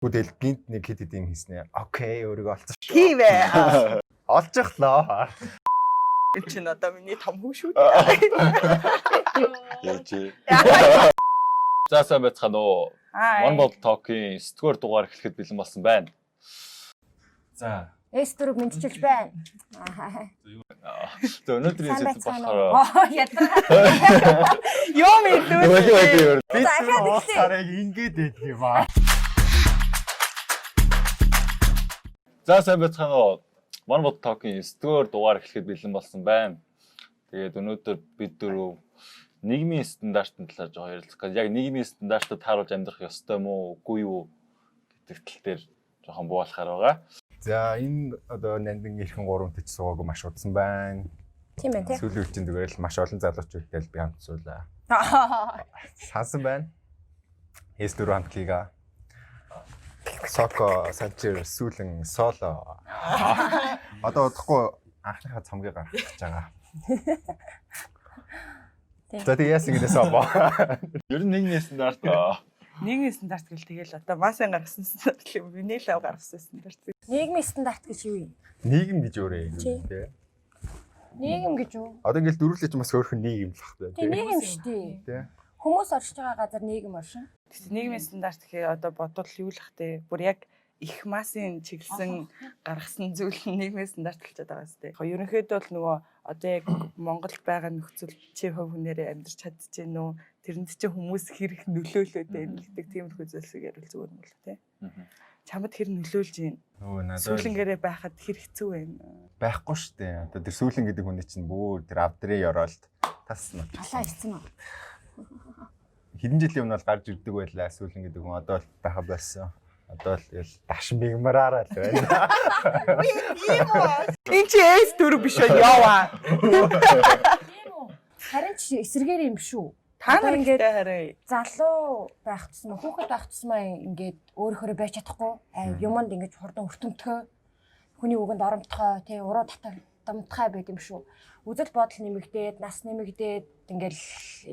Тэгэл гинт нэг хэд хэд юм хийснэ. Окей, өөрийгөө олцсон шүү. Тийм ээ. Олчихлоо. Энэ чинь одоо миний том хүү шүү дээ. Яаж. За, сайн байцгаана уу? Аа. One Bottle Talk-ийн 9 дугаар дугаар эхлэхэд бэлэн болсон байна. За. S4 мэдчилж байна. Аа. За, өнөөдрийн Сайн сэдэв байцгаана болохоор уу? Оо, ядаргаа. Юм илүү. Нөгөө Би За, ахаад эхлэе. уулзахаараа ингэж идэх юм аа. За, сайн байцгаана уу? One Bottle Talk-ийн 9 дугаар дугаар эхлэхэд бэлэн болсон байна. Тэгээд өнөөдөр бид дөрөв нийгмийн стандартын талаар жоо ярилцах гэж, яг нийгмийн стандартад тааруулж амьдрах ёстой мó үгүй юу гэдэг тал дээр жоохон буулахаар байгаа. За, энэ одоо нандин эрхэн гурамт ч суугаагүй маш удсан байна. Тийм байна, тий. Сүүлийн үеийн зүгээр л маш олон залуучуудтай л би хамт суулаа. Сансан байна. S4 хамтлагийг Соко Санчир сүүлэн соло. Одоо удахгүй анхныхаа цомгийг гаргах гэж байгаа. Тийм. За, тэг яасан гэдээс обоо. Ер нь нийгмийн стандарт Нийгмийн стандарт гэл тэгэл одоо масын гаргасан стандарт л миний лав гаргасан стандарт. Нийгмийн стандарт гэж юу юм? Нийгэм гэж өөрөө юм Тий. тий. Нийгэм гэж юу? Одоо ингээл дөрвөлээ чи бас хөөрхөн нийгэм л хах Тий, тий. нийгэм шүү дээ. Тий. Хүмүүс оршиж байгаа газар нийгэм оршин. Тэгсэн нийгмийн стандарт гэхээр одоо бодвол юу л ах те. Бүр яг их масын чиглэсэн гаргасан зүйл нь нийгмийн стандарт болчиход байгаа сте. Яг ерөнхийдөө бол нөгөө одоо яг Монголд байгаа нөхцөл чи хувь хүнээрээ амьдрч чадчихэв нүү? Тэрэнд чи хүмүүс хэрэг нөлөөлөөд байна гэдэг тиймэрхүү зүйлсийг ярил зүгээр юм бол те. Чамд хэр нөлөөлж байна? Өө, надад Сүүлэнгээрээ байхад хэр хэцүү байна? байхгүй шүү дээ. Одоо тэр сүүлэн гэдэг хүний чинь бүр тэр авдрын ёроолд тас нууч. Талаа ицсэн үү? Хэдэн жилийн өмнө бол гарч ирдэг байлаа сүүлэн гэдэг хүн, одоо л байха болсон. Одоо л ял дашин бигмараараа л байна. Ийм үү? Энд чи S4 биш үү? Яваа. Тийм үү? Харин ч эсрэгээр юм шүү. Та Одоо нар ингээд ингээд хараа. Залуу байх тусмаа, хүүхэд байх тусмаа ингээд өөрөөхөө байж чадахгүй, юмд ингээд хурдан өртөмтгөө, хүний үгэнд оромтгой, тий, уруу татамтгай байд юм шүү. Үзэл бодол нэмэгдээд, нас нэмэгдээд ингээл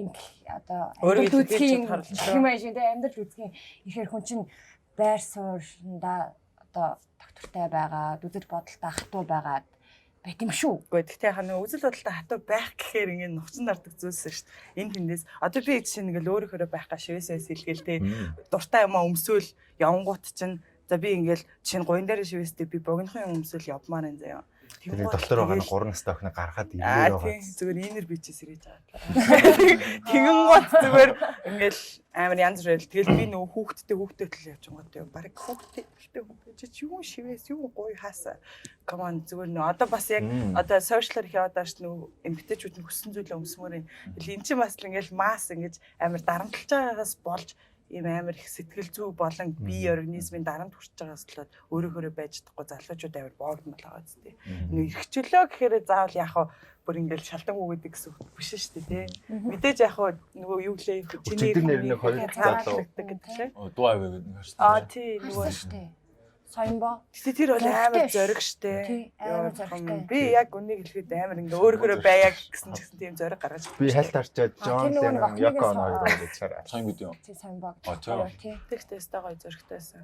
инг одоо Өөрийгөө амьдрал үзхийн илэрхийлж чадхаар болчихлоо. юм аашин тий, амьдрал үзхийн ихээр хүн чинь байр суурьндаа одоо доктортой байгаад, үзэл бодолтой хатуу байгаад байт юм шүү. Үгүй, гэхдээ хаа нэг үзэл бодолтой хатуу байх гэхээр ингээд нухацсан дардаг зүйлс шүү дээ. Энэ тэндээс одоо би жишээ нь ингээд өөрөөхөө байх га шивээсээ сэлгээл те, дуртай юмаа өмсөөл явангуут чинь, за би ингээд жишээ нь гоён дээр шивээстэй би богинохон юм өмсөөл явмаар энэ заяа. Тэр нэг дотор байгаа нь 3 настай охиныг гаргаад Аа ирээ яваа. тийм, зүгээр инер би чи сэрэж байгаа. Тэгэн гот зүгээр ингээл амар янз бүрэл. Тэгэл би нөгөө хүүхдтэй хүүхдтэй төлөө явж байгаа юм. Бараг хүүхдтэй төлөө хүүхдээ чи юу шивээс юу гоё хаасаа. Come on, зүгээр нөгөө одоо бас яг одоо сошиалар их яваад байгаа ш, нөгөө эмгтээчүүд нь хүссэн зүйлээ өмсмөр юм. Тэгэл эн чинь бас л ингээл масс ингэж амар дарамтлж байгаагаас болж ийм амар их сэтгэл зүй болон бие организмын дарамт хүрч байгаас болоод өөрөөхөөрөө байж чадахгүй залуучууд амар боогдмол байгаа зү. Нөө эрхчлөө гэхээр заавал яах вэ? Бүр ингээл шалтан үгээд гэсэн үг биш шүү дээ, тий. Мэдээж яах вэ? Нөгөө юу гэлээ чиний Өчигдөр нэр нэг хоёр залуу. гэдэг лээ. Дуу аваа гэдэг нэг шүү Аа дээ. тий, нөгөө Харсан шүү дээ. Соёнбо. Гэтэ тэр бол амар Зоригтой ш. зориг штэ. Тий, амар зоригтой. Би яг үнийг хэлэхэд амар ингээ өөрөөхөө байя гэсэн ч гэсэн тийм зориг гаргаж. Би хальт харчаад А, Джон тэр нөгөө нэг Леннон охиныг Йоко Оно соо- хоёр гэж хараа. Сайн гэдэг юм. Тий, соёнбо. А, тийм. Тий. Тэгтээ өстой гоё зоригтойсэн.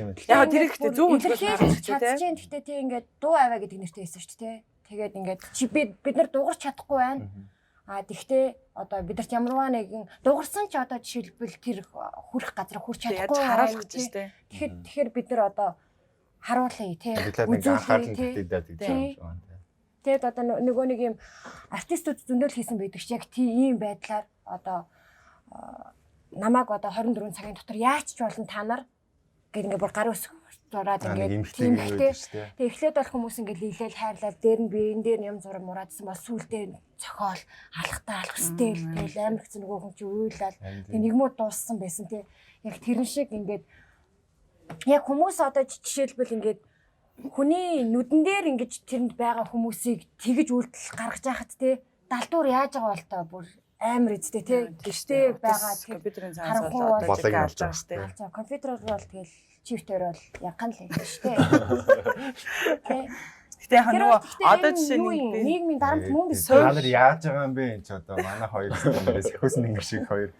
Тийм ээ. Яг тэр ихтэй зөв илэрхийлж төлөвлөж тий. чадчихээн. Гэхдээ тий, ингээд дуу аваа гэдэг нэртэй байсан шүү дээ. Тэгээд ингээд чи би бид нар дуугарч чадахгүй байна. А тэгтээ одоо бидэрт ямарваа нэгэн дуугарсан ч одоо жишээлбэл тэр хүрэх газар хүрч Яаж чадахгүй харуулах гэж тий. штэ. Тэгэхээр бид нар одоо харуулъя тий. Тэглээд нэг анхаарал нь Үзүүлье, тий. татдаг гэж Тий. юм шиг байна. Тий. Тэгээд одоо нөгөө нэг юм артистууд зөндөл хийсэн байдаг чи яг тий ийм байдлаар одоо намайг одоо 24 цагийн дотор яаж ч болно та нар гэд ингээд бүр гар ус зураад Аа, нэг ингээд эмхтэй юм байдаг шүү дээ. Тэгээ эхлээд бол хүмүүс ингээд лилээл хайрлал дээр нь би энэ дээр нь юм зураг мураадсан бол сүулдэ цохиол алхтаа алх өстэй л тэгэл амар хэцүү, нөгөө хүн чи уйлал тэгээ нэгмүү дууссан байсан тий. Яг тэрэн шиг ингээд яг хүмүүс одоо жишээлбэл ингээд хүний нүдэн дээр ингэж тэрэнд байгаа хүмүүсийг тэгэж үйлдэл гаргаж яхад тий далдуур яаж байгаа бол та бүр амар эзтэй тий гэртээ байгаа тэр компьютерийн цаанаас харанхуй бол одоо Болыг жиг нь алж байгаа штэ. За, компьютероор бол тэгэл чифтээр бол ягхан л байдаг шүү дээ. Тий. Гэтэ яг Тэр нөгөө бол гэхдээ одоо энэ жишээ юу нь юм, би нийгмийн дарамт мөн биш. Та нар яаж байгаа юм бэ энэ ч одоо манай хоёр стандартаас хөөс нэг шиг хоёр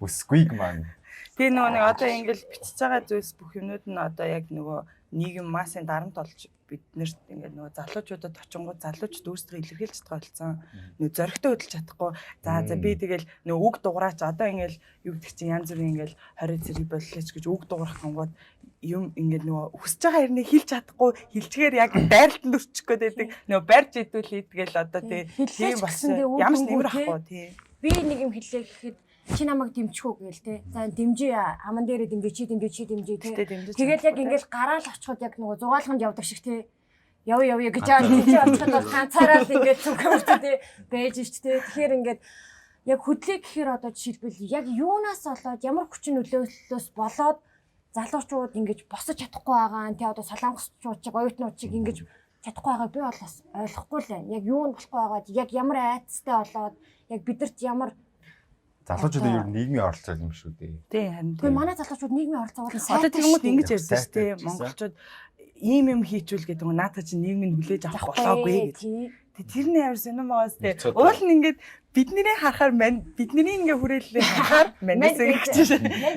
бүсгүйг маань. Тэгээ нөгөө нэг одоо ингээл бичиж байгаа зүйлс бүх юмнууд нь одоо яг нөгөө нийгэм массын дарамт болж биднэрт ингээд нөгөө залуучуудад очингууд залуучууд өөрсдөө илэрхийлж чадгаа болсон. Нөгөө зоригтой хөдөлж чадахгүй. За за би тэгэл нөгөө үг дуграач одоо ингээл юу гэдэг чинь янз бүрийн ингээл 20 зэрэг боллооч гэж үг дуграх гингууд юм ингээд нөгөө хүсэж байгаа хэрнийг хэлж чадахгүй хэлчгээр яг дайралтанд өрчих гээд байдаг. Нөгөө барьж идвэл хийдгээл одоо тий Хэллээ тийм ч болсон. гэсэндээ үр Ямар ч дүнгүй, нэмэр тий. авахгүй тий. Би нэг юм хэллээ гэхэд чи намайг дэмжих үү гээл те. За дэмжиж аман дээрээ дэмжиж чи дэмжиж чи дэмжиж те. Гэтэ дэмжиж Тэгэл яг чадахгүй, тий. ингээл гараал очиход яг нөгөө зугаалганд явдаг шиг те. Яв яв гэж аа чи очиход бол ганцаараа л ингээд зүгэмэртэй те байж ш те. Тэгэхээр ингээд яг хөдлөе гэхээр одоо жишээлбэл яг юунаас болоод ямар хүчин нөлөөллөөс болоод залуучууд ингэж босож чадахгүй байгаа нь те одоо солонгосчууд чиг оюутнууд чиг ингэж чадахгүй байгааг би бол бас ойлгохгүй л байна. Яг юу нь болохгүй байгаад яг ямар айцтай болоод яг бидэрт ямар Залуучуудын ер нь нийгмийн оролцоо юм шүү дээ. Тий харин Гэхдээ манай залуучууд нийгмийн оролцоо бол Одоо тэгмүүд ингэж ярьдаг шүү Сайтай дээ. ч гэсэн. Монголчууд ийм юм хийчүүл гэдэг нь наата чинь нийгэм нь хүлээж авах болоогүй гэж. Тэг тэрний амар сонирн байгаас тэ. Хэцүү. Уул нь ингээд бидний харахаар мань бидний ингээ хүрээллийг харахаар манайс ингэж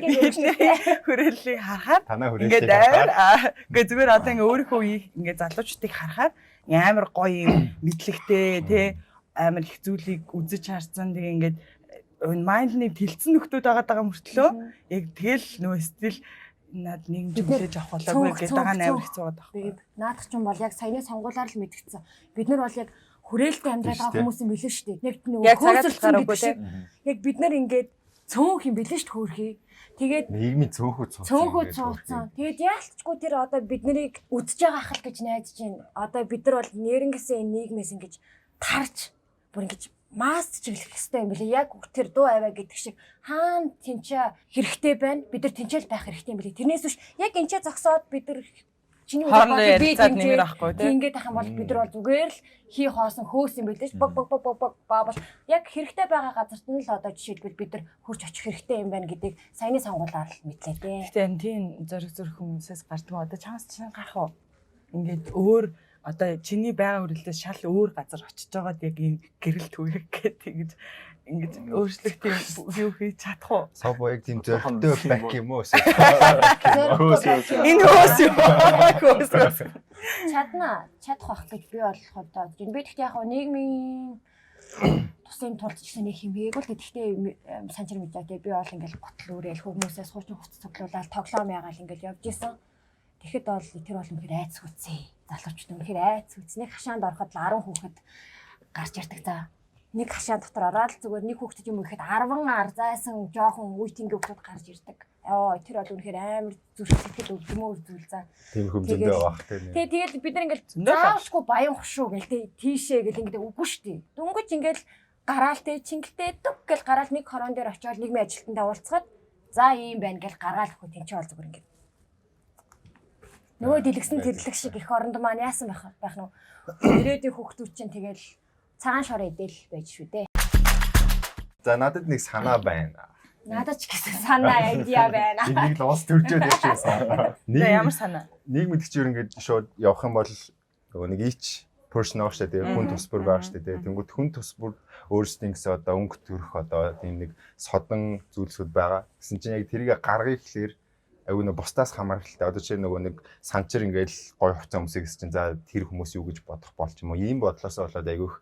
бидний хүрээллийг харахаар Танаа ингээд хүрээллийг амар харахаар ингээ зүгээр одоо ингээ өөрийнхөө үеийг ингээ залуучдыг харахаар амар гоё юм мэдлэгтэй тэ амар их зүйлийг үзэж харсан тэгээ ингээд майндны тэлцэн нөхдүүд байгаа даа мөртлөө яг тэгэл нөө стил над нийгэм Бид нэр хүлээж авах болоогүй цөөх, гэдэг байгаа цөөх, нь амар хэцүү байгаа байхгүй. Бэб наадах ч юм бол яг саяны сонгуулаар л мэдгдсэн. Бид нар бол яг хүрээлтэй амьдраад байгаа Тийм шүү дээ. хүмүүс юм билээ шүү дээ. Яг нөгөө Яг цагаат хөөсөлсөн талаар гэдэг үгүй те. шиг. Яг бид нар ингээд цөөнх юм билээ шүү дээ хөөрхий. Тэгээд нийгмийн цөөхөд цууцсан. цөөнхөө цууцсан. Тэгээд яалтчгүй тэр одоо бид нарыг үдж байгаа ахал гэж найдаж байна. Одоо бид нар бол нэрнгэсээ энэ нийгмээс ингэж тарж бүр ингэж маст чиглэх хэрэгтэй юм билээ. Яг тэр дуу аваа гэдэг шиг хаана тэнцээ хэрэгтэй байна. Бид нар тэнцэл байх хэрэгтэй юм билээ. Тэрнээс биш яг энчээ зогсоод бид нар чиний Хоорондоо бодлыг би ярилцаад дэмжээ. нэмэр авахгүй те. Тийм ингээд ах юм бол бид нар бол зүгээр л хий хоосон хөөс юм билээ ш. Бог бог бог бог бог баа бол яг хэрэгтэй байгаа газарт нь л одоо жишээлбэл бид нар хурж очих хэрэгтэй юм байна гэдгийг саяны сонгуулаар л мэдлээ дээ. Гэтэ энэ тийм зориг зүрх хүмүүсээс гардаг. Одоо чамаас чинь гарах уу? Ингээд өөр одоо чиний байгаа хүрээлдээс шал өөр газар очиж байгаад яг ийм гэрэл түгэх гээд тэгэж ингэж өөрчлөх тийм юу хийж чадах уу? Соб яг тийм зөрөгтэй байх юм уу? Эсвэл Хөөс хөөс. Энэ хөөс юу? Хөөс хөөс. Чадна. Чадах байх гэж би бол одоо бодож байна. Би тэгтээ яг хөө нийгмийн тусын тулд ч гэсэн нэг юм хийгээгүй л дээ. Тэгтээ санчир мэдээ тий би бол ингээл готл үүрээл хүмүүсээс хуучин хувцас цуглуулаад тоглоом ягаал ингээл явж исэн. Тэгэхэд бол тэр бол үнэхээр айц хүцээ. Залуучууд үнэхээр айц хүц. Нэг хашаанд ороход л 10 хүүхэд гарч ирдэг за. Нэг хашаан дотор ороод л зүгээр нэг хүүхдэд юм ихэд 10 ар зайсан жоохон үеийнгийн хүүхдүүд гарч ирдэг. Оо тэр бол үнэхээр амар зүрх сэтгэл өвдмөр зүйл за. тийм хүм зөндөө байх тийм. Тэгээ тэгэл бид нар ингээл Зөндөө л заавчгүй баян хушуу гэл тэ тийшээ гэл ингээд үгүй штий. Дөнгөж ингээл гараал тэ чингэлтэй дүг гэл гараал нэг хорон дээр очиод нийгмийн ажилтнтай уулзахад за ийм байна гэл гаргаал өхөө тэнцээ бол зүгээр ингээд. Нөгөө дэлгэсэн тэрлэг шиг их оронд маань яасан байх байх нь ирээдүйн хүүхдүүд чинь тэгэл цагаан шор идэл байж шүү дээ. За надад нэг санаа байна. Надад ч гэсэн санаа idea байна. Нэг нэг л улс төржөөд явж байсан. За ямар санаа? Нийгэм гэдэг чинь ер нь ингээд шууд явах юм бол нөгөө нэг each person байгаа шүү дээ. Хүн тус бүр байгаа шүү дээ. Тэнгүүт хүн тус бүр өөрсдийн гэсэн одоо өнгө төрөх одоо тийм нэг содон зүйлсүүд байгаа. Гэсэн чинь яг тэрийг гаргая гэхлээр аюу нөө бусдаас хамааралтай. Одоо чинь нөгөө нэг санчир ингээд л гой хувцас өмсөй гэсэн чинь за тэр хүмүүс юу гэж бодох бол ч юм уу. Ийм бодлосоо болоод аюу их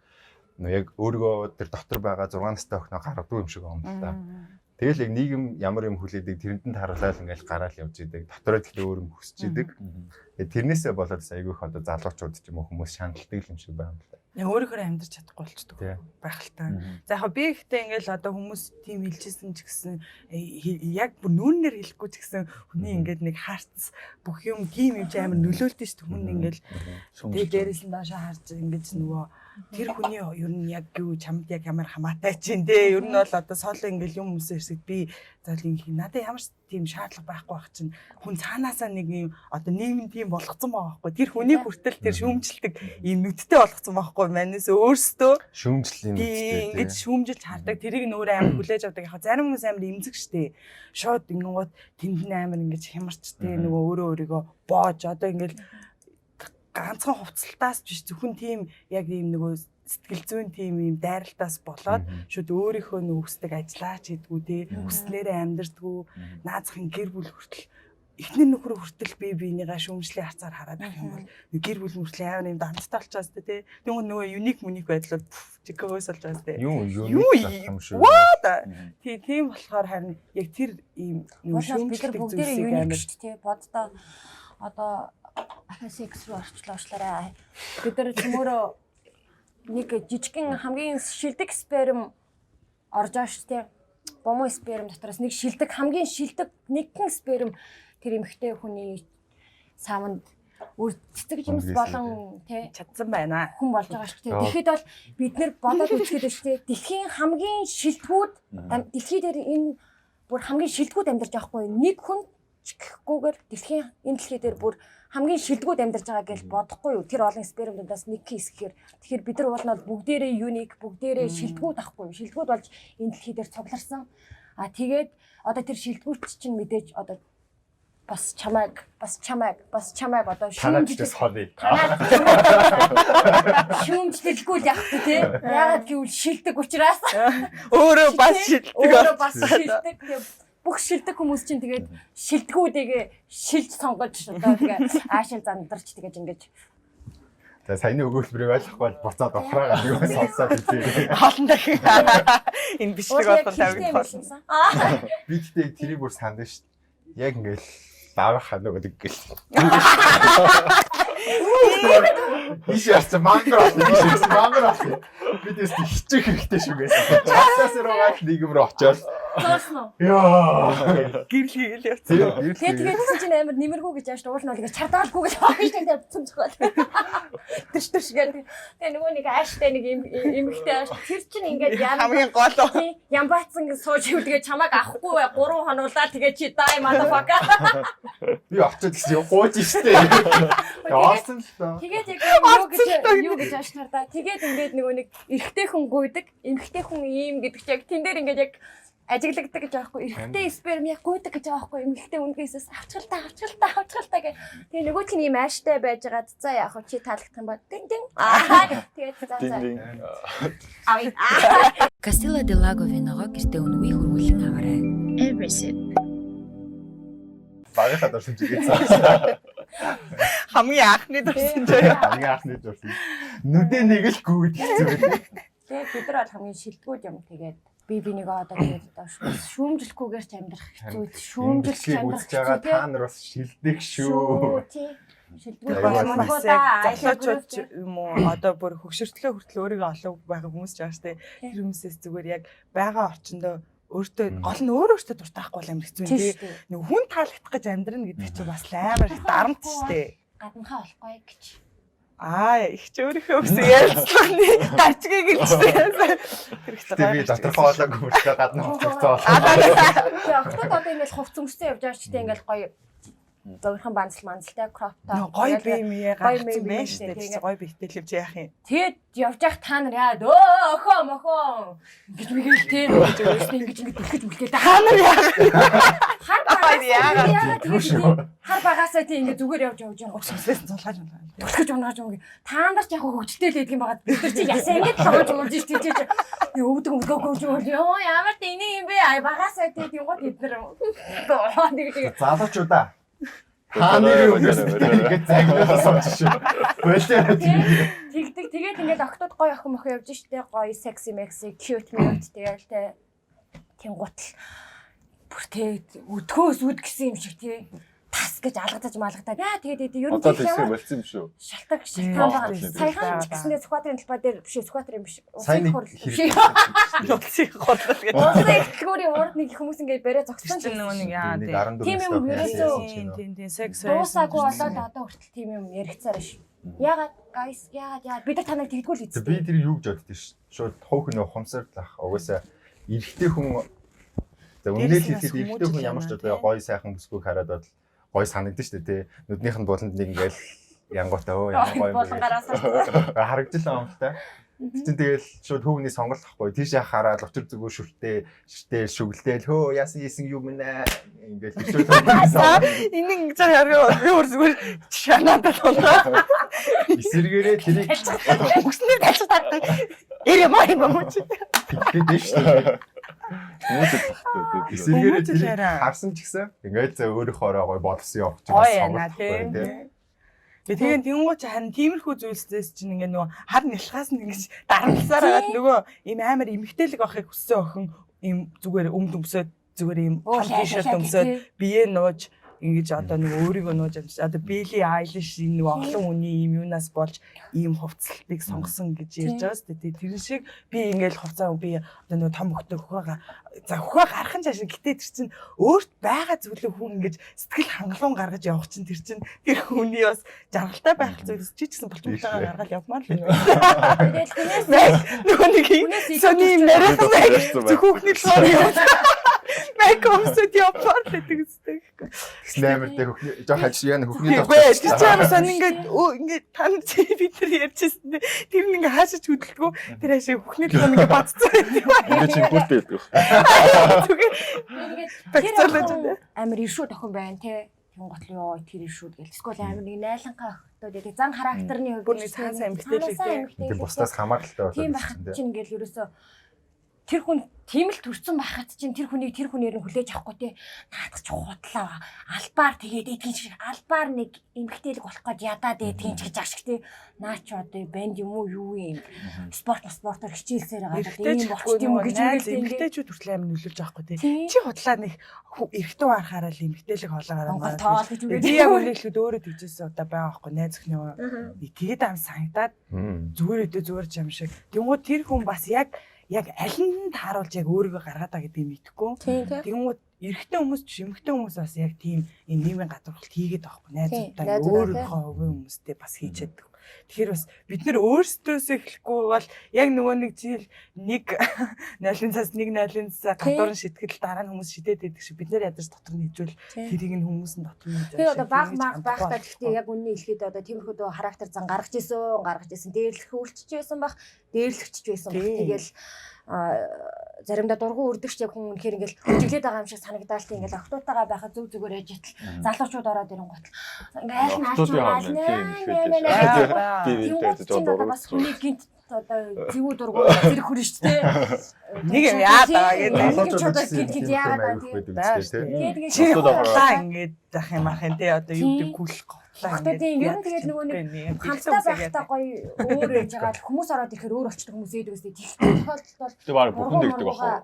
нөө яг өөрийгөө тэр дотор байгаа 6 настай охиноо гаргадаг юм шиг байгаа юм л та. Тэгэл яг нийгэм ямар юм хүлээдэг тэрэнд нь тарлал ингээл гараал явж идэг. Дотроо тэгэхээр өөр юм хүсэж идэг. Тэгээ тэрнээсээ болоод бас айгүй их одоо залуучууд ч юм уу хүмүүс шаналдаг юм шиг байна л да. Яг өөрөөхөө амьдрч чадахгүй болчдөг Тий. байх л та. За яг би ихтэй ингээл одоо хүмүүс тийм хэлжсэн ч гэсэн яг бүр нүүрнээр хэлэхгүй ч гэсэн хүний ингээд нэг харц бүх юм тийм юм чи амар нөлөөлдөг шүү дээ. Хүн ингээл тэгээ дээрээс нь доошоо харж ингэж нөгөө тэр хүний ер нь яг юу чамд яг ямар хамаатай чинь те ер нь бол одоо соло ингээл юм хүмүүсээ ирсэд би заал ингэ надад ямар ч тийм шаардлага байхгүй байх чинь хүн цаанаасаа нэг юм одоо нийгэм тийм болгоцсон байгаа байхгүй тэр хүнийг хүртэл тэр шүүмжилдэг ийм нүдтэй болгоцсон байхгүй манайс өөрсдөө Шүүмжлэлийн тийм нүдтэй ингэж шүүмжилж хардаг тэрийг нөөрэ амар хүлээж авдаг яг зарим хүмүүс амар эмзэг штэ шууд ингэнгүүт тэнд нь амар ингэж хямарч те нөгөө өөрөө өөрийгөө боож одоо ингээл ганцхан хувцалтаас биш, зөвхөн тийм яг ийм нөгөө сэтгэл зүйн тийм ийм дайралтаас болоод шүд өөрийнхөө нөхсдөг ажиллаач гэдгүү те, хүснээрээ амьдэрдгүү, наазахын гэр бүл хүртэл, эхнэр нөхөр хүртэл бие биенийгаа шүүмжлийн харцаар хараад байх юм бол гэр бүл хүртэл амар юм данттай болчоос те. Тэгвэл нөгөө unique мүник байдлууд чикагоос болж байгаа те. Юу Юу unique юм шүү. What? Тий, тийм болохоор харин яг тэр ийм нөгөө Уул нь бид нар шүүмжлэх бүгдээрээ зүйлсийг unique амар шүү дээ. Боддоо одоо ахын секс рүү орчлоо уучлаарай. Бид нар цөмөрөө нэг жижигхэн хамгийн шилдэг сперм орж байгаа шүү дээ. Бомоо сперм дотроос нэг шилдэг, хамгийн шилдэг нэгэн сперм тэр эмэгтэй хүний савнд үр цэцэг жимс Үндгээс болон тий чадсан байна. хүн болж байгаа шүү дээ. Яа. Тэгэхэд бол бид нэр бодоод үзэхэд шүү дээ. Дэлхийн хамгийн шилдэгүүд дэлхий дээр энэ бүр хамгийн шилдэгүүд амьдарч байгаа хгүй нэг хүн ч гэхгүйгээр дэлхийн энэ дэлхий дээр бүр хамгийн шилдэгүүд амьдарч байгаа гэж бодохгүй юу? Тэр олон сперм дундаас нэг хэсгээр. Тэгэхээр бид нар уул нь бол бүгдээрээ unique, бүгдээрээ шилдэгүүд ахгүй юу? Шилдэгүүд болж энэ дэлхий дээр цугларсан. А тэгээд одоо тэр шилдэгүүч чинь мэдээж одоо бас чамайг, бас чамайг, бас чамайг одоо Танаад шүүмжлэх ч хонё. Танаад шүүмжлэлгүй л явах тий. Яагаад гэвэл шилдэг учраас. Өөрөө бас шилдэг. Өөрөө бас шилдэг. Тэгээ бүх шилдэг хүмүүс чинь тэгээд шилдгүүдийг шилж сонгож одоо тэгээ аашил зандарч тэгэж ингэж За, саяны өгүүлбэрийг ойлгохгүй бол буцаад ухраагаа нэг сонсоод үзье. Олон дахин энэ бичлэг болгон тавигдах болно. Аа. Би тэгтээ тэрийг бүр сандсан шүү дээ. Яг ингээл лавынхаа нөгөө нэг гэл. Иш ярьсан мангар болсон. Иш ярьсан мангар болсон. Би тэс хичих хэрэгтэй шүү гэсэн. Часаас руугаа нийгэм рүү очиод. Зоорсон уу? Яа. Гэрэл хийгээл явцсан. Тэр гэрэл Тэгээд тэгээд тэгсэн чинь амар нэмэргүй гэж ааш уул нь бол ингэж чардаалгүй гэж байгаа шүү дээ. Цөм зөхөөл. Тэрш тэрш гэдэг. Тэгээ нөгөө нэг ааштай нэг эмэгтэй ааш тэр чинь ингээд яа Хамгийн гол уу. Тий, ямбаацсан гэж сууж ивэл тэгээ чамайг авахгүй бай 3 хонуулаа тэгээ чи die motherfucker. Би очиод гэсэн юм гууж штэ. Орсон л доо. Тэгээд яг юу гэж юу гэж ааш нар да. Тэгээд ингээд нөгөө нэг эрэгтэй хүн гуйдаг, эмэгтэй хүн ийм гэдэг чи яг тэн дээр ингээд яг ажиглагддаг гэж байгаа хгүй. Эрэгтэй сперм яг гуйдаг гэж байгаа хгүй. Эмэгтэй үнгээсээс авчгалта, авчгалта, авчгалта гэх. Тэгээ нөгөө чинь ийм ааштай байжгаад за яах вэ, чи таалагдах юм ба. Дин дин. Аа тэгээд за Дин за. дин. Авъя. Аа. Castilla del Lago виногоо гэртээ үнэгүй хөрвүүлэн аваарай. Every sip. Багийнхаа дурсан чигээ цаасан. Хамгийн анхны дурсан ч яа. Хамгийн анхны дурсан. Нүдэ нэг л гүйд хэцүү байдаг. Тэгээд бид нар бол хамгийн шилдэгүүд юм. Тэгээд би бинийгөө одоо тэгээд одоо шүүмжлэхгүйгээр ч амьдрах хэцүү. Шүүмжилж Шүүмжлэхийг амьдрах үзэж байгаа хэцүү. та нар бас шилдэг шүү. Тий. Шилдэгүүд Аюу бол Бас бас яг залуучууд ч юм уу одоо бүр хөгшөртлөө хүртэл өөрийгөө олов байгаа хүмүүс ч байгаа штэ. Тэр хүмүүсээс зүгээр яг байгаа орчиндөө өөртөө гол нь өөр өөртөө дуртай байхгүй бол амар хэцүү юм тий. Нэг хүн таалагдах гэж амьдрна гэдэг чинь бас л амар их дарамт штэ. Гаднахаа олохгүй гэж. Аа, их ч өөрийнхөө өвсөн ярилцлаганы гарчгийг гэлжтэй. Тэр их Тэгээ би тодорхой болоогүй мөртлөө гадна хувцсан болоо. Тэгээ октод одоо ингээл хувц өмссөн явж байгаа ч тийм ингээл гоё зөөрхөн банцл манцалтай crop top. Гоё бие мие Гоё гаргацсан бие байх штэ. мие, Тэр чинь гоё биетэй л юм чи яах юм. Тэгээд явж явах та нар яад өө охоо мохоо гэж мэгэл тийм гэж өөрсдөө ингэж ингэж түлхэж мүлхээ Та нар яах хар багасаа Яагаад? яагаад тэгэж тийм хар багасаа тийм ингэ зүгээр явж явж байгаа сүнслээс нь сулгааж унгаа. түлхэж унааж юм. Та нар ч яг хөгжилтэй л байдаг юм байгаа. Бид нар чи ясаа ингэж л оож уурж ш тийч өвдөг өвдөггүй юм ёо ямар ч энийг юм бэ ай багасаа тийм гот бид нар нэг тийм Залуучуудаа. Та нарын өмнөөс бид ингэж загнуулаа сууж шүү. Болиараа тийм. Тэгдэг. Тэгээд ингээд октод гоё охин мохин явж штэ гоё секси мекси cute mute тэгэл те тийм гутал бүр те өдгөөс үд гэсэн юм шиг те тас гэж алгадаж малгадаад яа тэгээд ер нь Одоо тийм тэгсэн ямар болцсон юм шүү. шалтак шалтгаан байгаа. Тийм. Саяхан ч гэсэндээ Сүхбаатарын талбай дээр биш Сүхбаатарын биш. Сайн Улсын нэг хурал хэрэг. биш. Улсын хурлал гэж. Улсын их дэлгүүрийн урд нэг хүмүүс ингээд бариа зогссон Тэр чинь нөгөө нэг яа Нэг тийм. 14 Тийм юм ерөөсөө Тийм тийм тийм секс Дуусаагүй болоод одоо хүртэл тийм юм яригцаар ш. Яагаад guys, яагаад яагаад бид нар танайг тэгдэггүй л Би үсттэй. тэр юу гэж боддоо ш. Шууд хувь хүн ухамсарлах. Угаасаа эрэгтэй хүн за үнээр Дээрээс нь бас хэлэхэд эрэгтэй хүн ямар ч хүмүүжил одоо юм аа, гоё сайхан бүсгүйг хараад бол гоё санагдсан шүү дээ тий. Нүднийх нь буланд нэг ингээл янгуутай өө ямар гоё юм Болон бэ. гараас Харагдчихлаа юм л та. Тэр чинь тэгэл шууд хүүгний сонголт ахгүй. Тийшээ хараад учир зүгээр шүртээ шүртээ шүглээл хөө яасан хийсэн юм нэ ингээл шууд хүүгний сонголт. Энэ ингэж харгаа би өөр зүгээр шанаад болоо. Эсэргээрээ тэрийг Үгснээр талж таардаг. Эрэ маа юм уу чи. тэгээд шүү дээ. Хүмүүс л багтай. Эсэргээрээ Хүмүүжил тэрийг хараа. харсан ч гэсэн ингээл зэ өөрийнхоороо гой бодсон явах чинь Гоё бас яана сонголт ахгүй тий. тий. Тэгээ тэнгуү чи харин тиймэрхүү зүйлсээс чинь ингээ нөгөө хар нялхаас нь ингэж дарамтласаар хагаад нөгөө ийм амар эмгтээлэг авахыг хүссэн охин ийм зүгээр өмд өмсөөд зүгээр ийм Оо, том тишэрт лай, лай, өмсөөд тий. бие нууж ингэж одоо нэг өөрийгөө нууж амжиж одоо Билли Айлиш энэ нөгөө олон хүний ийм юунаас болж ийм хувцлтыг сонгосон гэж ярьж байгаа шүү дээ. Тэр шиг би ингээл хувцаа би одоо нөгөө том хөхтэй хөхөө за хөхөө гарах нь цааш гэтээ тэр чинь өөрт байгаа зүйлээ хүн ингэж сэтгэл хангалуун гаргаж явах чинь тэр чинь тэр хүний бас жаргалтай байх зүйлс чи ч гэсэн болчмолтойгоо гаргаад явмаар л байна. Тэгэл хүнээс Нөгөө нэг юм Хүнээс илүү сони юм яриасан Ярьсан байх. зөвхөн хөхний талаар явж Майк өмсөд явмаар л гэдэг үстэй. Тэгсэн амар тэ хөхний жоох ажил яа хөхний Үгүй ээ, тэр чинь амар сонь ингээд өө ингээд тань чи бид нар ярьжсэн дээ. Тэр нь ингээд хаашаач хөдөлдгөө тэр хаашаа хөхний талаар ингээд бацсан юм. Ингээд чингүүртэй байдаг. Зүгээр Тэгээд багцаалаж байна. Амар иршүүд охин байна те. Тэн гот ёо тэр иршүүд гэл. Эсвэл амар нэг найланхаа охтууд гэдэг зан характерны хувьд Бүр нэг цаанасаа эмгтээлэг те. Тийм бусдаас хамааралтай болоод Тийм ирсэн байхад тий. чинь ингээл ерөөсөө тэр хүн тийм л төрсөн байхад чинь тэр хүнийг тэр хүнээр нь хүлээж авахгүй те. Наадах чи худлаа. Албаар тэгээд эдгийн шиг албаар нэг эмгтээлэг болох гэж ядаад эдгийн ч гэж ашиг те. Наа чи одоо банд юм уу юу юм. Спорт спортоор хичээлсээр байгаа Эрэгтэй ийм болчих юм уу гэж найз ингээл ингээд эмэгтэйчүүд хүртэл амар нөлөөлж байгаа хгүй тий. Тийм. Чи худлаа нэг эрэгтэй харахаараа л эмэгтэйлэг хоолоогоор Монгол тоол гэж үгээд. Би яг үнэ хэлэхэд өөрөө тэгжсэн удаа байгаа байхгүй найз охины. Тэгээд ам санагдаад зүгээр өдөө зүгээр ч юм шиг. Тэнгууд тэр хүн бас яг яг алинд нь тааруулж яг өөрийгөө гаргаад байгаа гэдгийг мэдэхгүй. Тийм тийм. Тэнгууд эрэгтэй хүмүүс ч эмэгтэй хүмүүс бас яг тийм энэ нийгмийн гадуурхалт хийгээд байгаа байхгүй Тийм, найзуудаа найзуудаа, өөрийнхөө хувийн хүмүүстэй бас хийж чаддаг. Тэгэхээр бас бид нэр өөрсдөөсөө эхлэхгүй бол яг нөгөө нэг жил нэг нойлын цаас нэг нойлын цаа гадуурн шитгэл дараа нь хүмүүс шидээд байдаг шиг бид нэр ядаж дотор нь хижүүл тэрийг нь хүмүүс нь дотор нь хижүүл. Би одоо баг баг байхдаа гэхдээ яг үнний хэлэхэд одоо тиймэрхүү дөө характер зан гаргаж исэн, гаргаж исэн, дээрлэх үлчиж байсан бах, дээрлэгчж байсан бах. Тийм. Тэгэл заримдаа дургу үрдэгч яг хүн үнэхээр ингээл хүчиглээд байгаа юм шиг санагдаал тийм ингээл охтуутайгаа байхад зүг зүгээр яж ятал залуучууд ороод ирэнгуут ингээл аль нь аль Охтуудын аль хооронд тийм их нэ Би нэ бид нэ жоо одоо дургу. бас хүний гинт одоо зэвүү дургу зэрэг хүрнэ шүү дээ. Нэг юм яад байгаа гэдэг. Залуучууд гинт гинт яагаад байгаа тийм. тийм тий. Тэгээд Чи тэгээд худлаа ингээд ах юм ах юм те одоо юу гэдэг гүйлэх готлаа Охтуудын ер нь тэгээд нөгөө нэг хамтдаа байхдаа гоё өөр байж байгаа л хүмүүс ороод ирэхээр өөр болчихдог хүмүүс ээдэг үстэй. Тэгэх тохиолдолд бол Тэг баг бүхэн дэгдэг бах уу?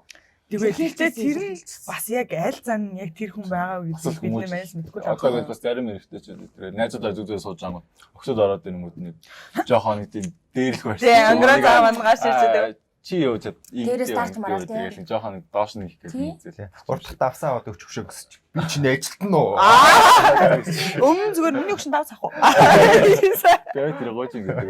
Тэгээд гэхдээ тэр нь бас яг аль зан яг тэр хүн байгаа үү Бас л гэдгийг бид хүмүүс- нэ мэдэхгүй л Одоо гэж бас зарим эрэгтэйчүүд тэр найзуудаа зүг зүгээр сууж байгаа. Охтууд ороод ирэнгүүт нэг жоохон нэг тийм дээрлэх барьсан. Тий, ангираа заа мангаас ирж байдаг. Чи юу чад ийм Дээрээс дарж мараад, тий. тэгэл нэг жоохон нэг доош нь хийх Тий. гэх юм. Урдах давсан аваад өгч өгшөө гэсэн чи. Би чинь ажилтан уу? Өмнө зүгээр миний өгшин давс авах уу? Тэгээд тэр гооч юм гэдэг.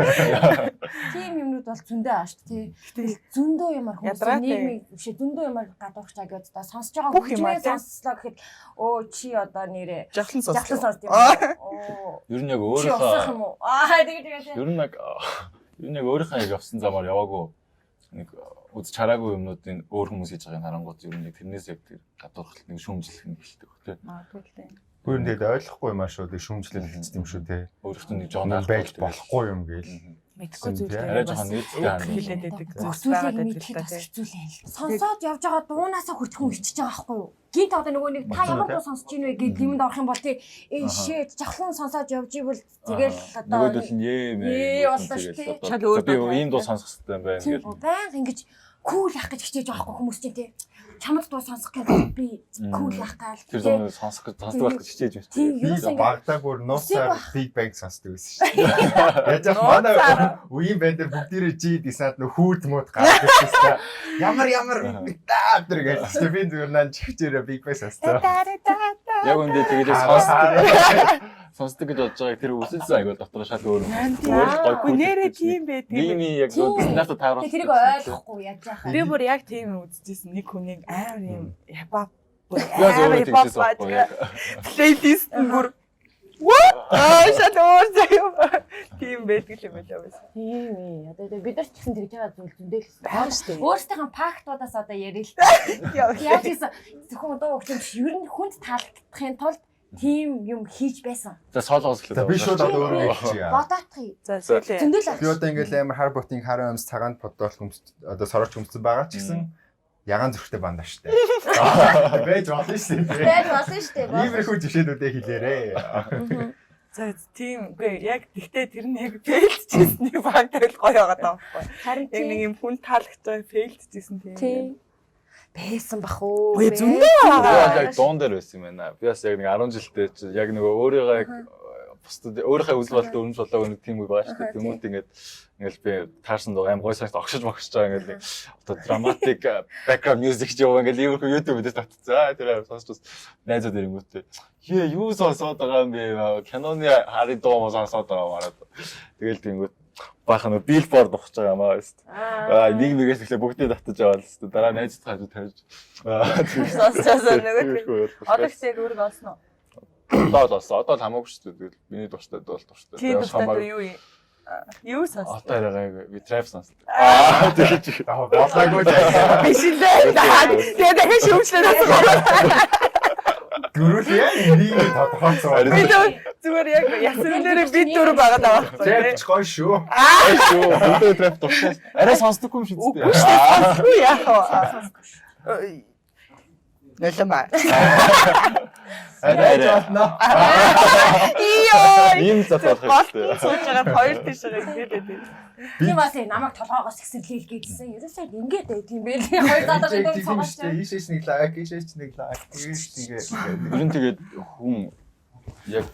тийм юмнууд бол зөндөө ааш тий. Тэгэл зөндөө юмар хүмүүс Ядраатай. нийгмийг бишээ зөндөө юмар гадуурч аа гэж одоо сонсож байгаа Бүх юм аа, хүмүүс тий. сонслоо гэхэд өө чи одоо нэрээ Жахлан сонс. жахлан сонсд юм уу? Оо Ер нь яг чи усах өөрийнхөө юм уу? Аа тэгээ тэгээ тий. ер нь яг ер нь яг өөрийнхөө яг явсан замаар яваагүй нэг үзэж хараагүй юмнуудын өөр хүмүүс хийж байгааг харангуут ер нь яг тэрнээс яг тэр гадуурхалт нэг шүүмжлэх нь эхэлдэг тий. Магадгүй л дээ. Гүр нь тэгээд ойлгохгүй юм аа шүү. Тэг шүүмжлэл хэлчихсэн юм шүү те. Өөрөөхөө нэг жоон Юм байж болохгүй юм гээл. Мэдхгүй зүйл Арай дээр жоохон бас нээлттэй хандах. хэлээд байдаг Бүх зүйлс зүйлийг байгаад байдаг л мэдэхэд та бас тий. хэцүү л юм л. Сонсоод явж байгаа дуунаасаа хүртэх хүн хичиж байгаа байхгүй юу? Гинт одоо нөгөө нэг та ямар дуу сонсож ийн вэ гэд юмд орох юм бол тий ээ shit жахлан сонсоод явж ивэл тэгэл одоо Нөгөөдөл нь ээ мэ. Ээ, боллоо шүү дээ. Шал өөр Би дуу ийм дуу сонсох хэрэгтэй юм байна Тийм гэл. байнга ингэж кул ах гэж хичээж байгаа байхгүй хүмүүс чинь тий. Чамд дуу сонсох гэж би кул ах гал. Тэр зам сонсох гэж сонсдог байх гэж хичээж байна. Тийм, Би ерөөсөө ингэ багтаа бүр нууцаар Үсээг Big Bang сонсдог байсан шүү дээ. Яаж яах манай үеийн банд дээр бүгдээрээ G дисаад нөх хүүт мууд гардаг байсан. Ямар ямар таа тэр гэж би зүгээр нан чигчээрээ Big Bang сонсдог. Яг үндэ тэгээд сонсдог. Сонсдог гэж бодож байгааг тэр үсэлсэн айгуул дотор шал өөр юм. Өөр л гой Үгүй нэрээ тийм байдаг. Нийгмийн яг Тийм. стандартад тааруулах. Тэрийг ойлгохгүй яаж яах Би бүр яг тийм үзчихсэн нэг хүнийг амар юм хипхоп бүр Яг амар өөрөө хипхоп тэгжсэн байхгүй яг. плейлист нь бүр what Аа шал өөр заяа. Тийм байдаг юм байлаа байсан. Тийм ээ. Одоо бид нар ч гэсэн тэгж байгаа зүйл зөндөө л Байгаа шүү дээ. Өөрсдийнхөө фактуудаас одоо ярил л. Яа. Яаж хийсэн зөвхөн дуу хөгжим биш. Ер нь хүнд таалагдахын тулд тийм юм хийж байсан. За солонгос За гэлээ. би шууд одоо өөрөө хэлчихье. Бодоотхий. За сүүлээ. Зөндөө л Би одоо ингээл амар хар ботын хар өмс цагаан подвол өмс одоо сорооч өмсөн байгаа ч гэсэн ягаан зүрхтэй бандаа штэ. Байж болно шүү дээ. Байж болно шүү дээ. Иймэрхүү жишээнүүдээ хэлээрээ. За тийм үгүй яг тэгтээ тэр нь яг фейлдчихсэн нэг баг тавил гоё байгаа даа байхгүй. Харин Яг нэг юм хүн таалагдж байгаа фейлдчихсэн тийм. тийм байсан бах уу. Үгүй зөндөө Би байгаа. бол яг дуун дээр байсан юм байна. Би бас яг нэг 10 жилдээ чи яг нөгөө өөрийгөө яг бусдад өөрийнхөө үзэл бодолд өрнөж болоог нэг тийм үе байгаа шүү дээ. Тэмүүт ингээд ингээл би таарсан дуу аим гой санагт огшиж могшиж байгаа ингээл нэг одоо dramatic background music ч юм ингээл иймэрхүү YouTube дээр татцсан. Тэр аим сонсч бас найзууд ирэнгүүтээ. Хээ юу сонсоод байгаа юм бэ? Киноны харын дуу мó сонсоод байгаа мараад. Тэгэл тэнгүүт баахан нөгөө billboard ухаж байгаа юм аа. Аа нэг нэгээс эхлээ бүгдийг татаж аваад л дээ. Дараа найзууд хажуу тавьж. Аа Сонсчоосоо нөгөө тиймэрхүү Одоо их яг өөрийгөө олсон уу? Одоо л олсон. Одоо л хамаагүй шүү дээ. Тэгэл миний дуртай бол дуртай. Чи Тэгээд дуртай хамаагүй. юу юм? Юу сонс? Одоо арай гайгүй. Би trap сонсдог. Аа тэгэж. Яг болоогүй заяа. Биш лээ. Тэгээ дахин шүүмжлээ асуух. Гөрүүл яг энийг тодорхойлсон. Харин Би зүгээр яг ясрэлээрээ би дөрөв байгаа даа байхгүй. Trap ч гоё шүү. Аа шүү. Бүгдээ trap дуртай. Арай сонсдоггүй юм шиг Үгүй дээ. шүү дээ. Сонсгүй яах вэ? Нэлэмаа. Арай арай. болно. Иё. Ийм зат болох Голтон хэрэгтэй. сууж байгаа хоёр тийш байгаа ингээд байдаг. Тийм бас ээ, намайг толгоогоос ихсэрлээл гэлсэн. Ерөөсөө ингээд байд юм бэ. Хоёр залуу Тийм шиг шүү цогооч. дээ. Ийшээч нэг лайк, ийшээч нэг лайк, ийш нэг. Ер нь тэгээд хүн яг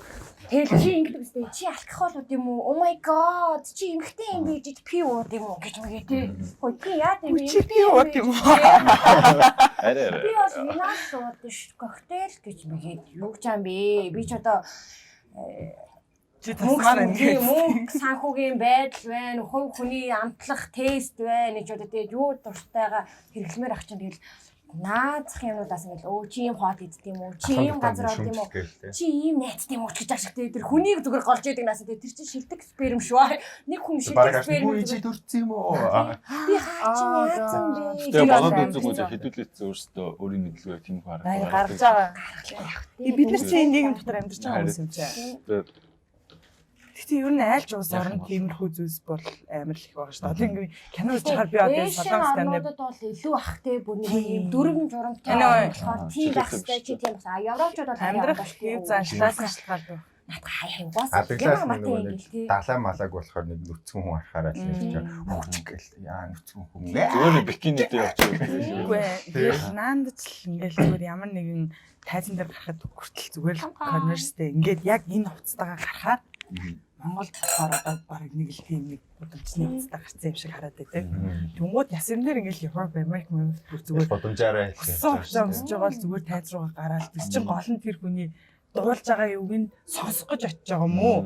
Тэгэл чи ингэдэг үстэй. Чи алкогол ууд юм уу? Oh my god. Чи эмхтэй юм би жиж пи ууд юм уу гэж мэгээ тий. Хөөе чи яа гэм бэ? Чи пи ууд юм уу? арай Би арай. бол винал ууд ш коктейл гэж мэгээд юу гэж юм бэ? Би ч одоо Чи тасмаар мөнгө ингээд. мөнгө санхүүгийн байдал байна, хувь хүний амтлах тест байна гэж одоо тэгээд юу дуртайгаа хэрэглэмээр ах чинь тэгэл наазах юмнуудаас ингээл өө чи ийм хоол иддэг юм уу? Чи ийм газар орд юм уу? Чи ийм найзтай юм уу гэж ашигтай тэр хүнийг зүгээр голж идэг наас тэр чинь шилдэг сперм шүү. Нэг хүн шилдэг Бараг сперм чи зүгээр. төрсөн юм уу? Би хаа чи яатсан бэ? Тэгээ болоод үзээгүй хэдүүлээдсэн өөрсдөө өөрийн мэдлэгээ тийм их Аа харагдав. гаргаж байгаа. Бид нар чинь энэ нийгэм дотор амьдарч байгаа хүмүүс юм чинь. Тэгээд Гэхдээ ер нь айлч улс орон тиймэрхүү зүйлс бол амар л их байгаа шүү дээ. Одоо ингээ кино үзэж хахаар би одоо солонгос тамир орнуудад бол илүү ах те бүр нэг юм дөрвөн журамтай Энэ болохоор тийм байх хэрэгтэй чи тийм бас а европчууд бол амьдрах хэв заншлаас шалтгаалдаг. Наадах хай хай угаас Адаглаас ямар нөгөө матай нэг ингээл тий. далай малааг болохоор нэг нүцгэн хүн харахаараа л ярьж байгаа. Хөгжих гээл. Яа нүцгэн хүн. зүгээр нэг бикинитэй явчих. Үгүй ээ. Тэгэл наандаж л ингээл зүгээр ямар нэгэн тайзан дээр гарахад хүртэл зүгээр л конверстэй ингээд яг энэ хувцастайгаа гарахаар Монголд болохоор одоо бараг нэг л тийм нэг гудамжны хувцастай гарсан юм шиг хараад байдаг. Тэнгууд яс юм дээр ингээл Европ, Америк, Америк бүр зүгээр Гудамжаараа хэлэх. хүссэн хувцас өмсөж байгаа л зүгээр тайз руугаа гараал тэр чинь гол нь тэр хүний дуулж байгаа юуг нь сонсох гэж очиж байгаа юм уу?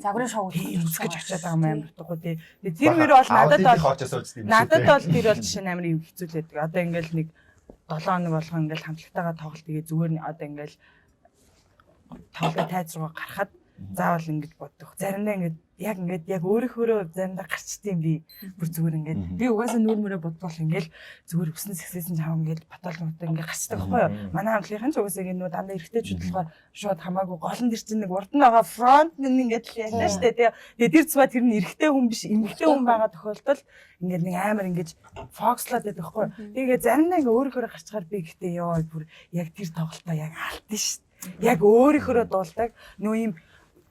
Загварын шоу Тийм үзэх гэж очиад байгаа юм амар утгагүй тий. Тэгээ тэр мөр бол надад бол хоочоо сууж юм шиг. надад бол тэр бол жишээ нь амар юм хэцүүлээд. Одоо ингээл нэг 7 хоног болгон ингээл хамтлагтайгаа тоглолт тэгээ зүгээр нь одоо ингээл тоглолт тайз руугаа гарахад заавал ингэж боддог. Заримдаа ингээд яг ингээд яг өөрийнхөөрөө заримдаа гарчдığım би бүр зүгээр ингээд би угаасаа нүүр мөрөө бодвол ингээл зүгээр өснө сэгсээсэн чам ингээд батал мото ингээд гарчдаг байхгүй юу. Манай хамтлагийн ч угаасаа ингээд нүү дандаа эргэжтэйчүүд болохоор шууд хамаагүй гол нь тэр чинь нэг урд нь байгаа фронт нь ингээд л ялна штэ тий. Тэгээ тэр цэва тэр нь эрэгтэй хүн биш эмэгтэй хүн байгаа тохиолдолд ингээд нэг амар ингээд фокслоод байдаг байхгүй юу. Тэгээ заримдаа ингээд өөрийнхөөрөө гарчгаар би гэхдээ ёо бүр яг тэр тоглолтоо яг алдсан штэ. Яг өөрийнхөөрөө дуулдаг нүү юм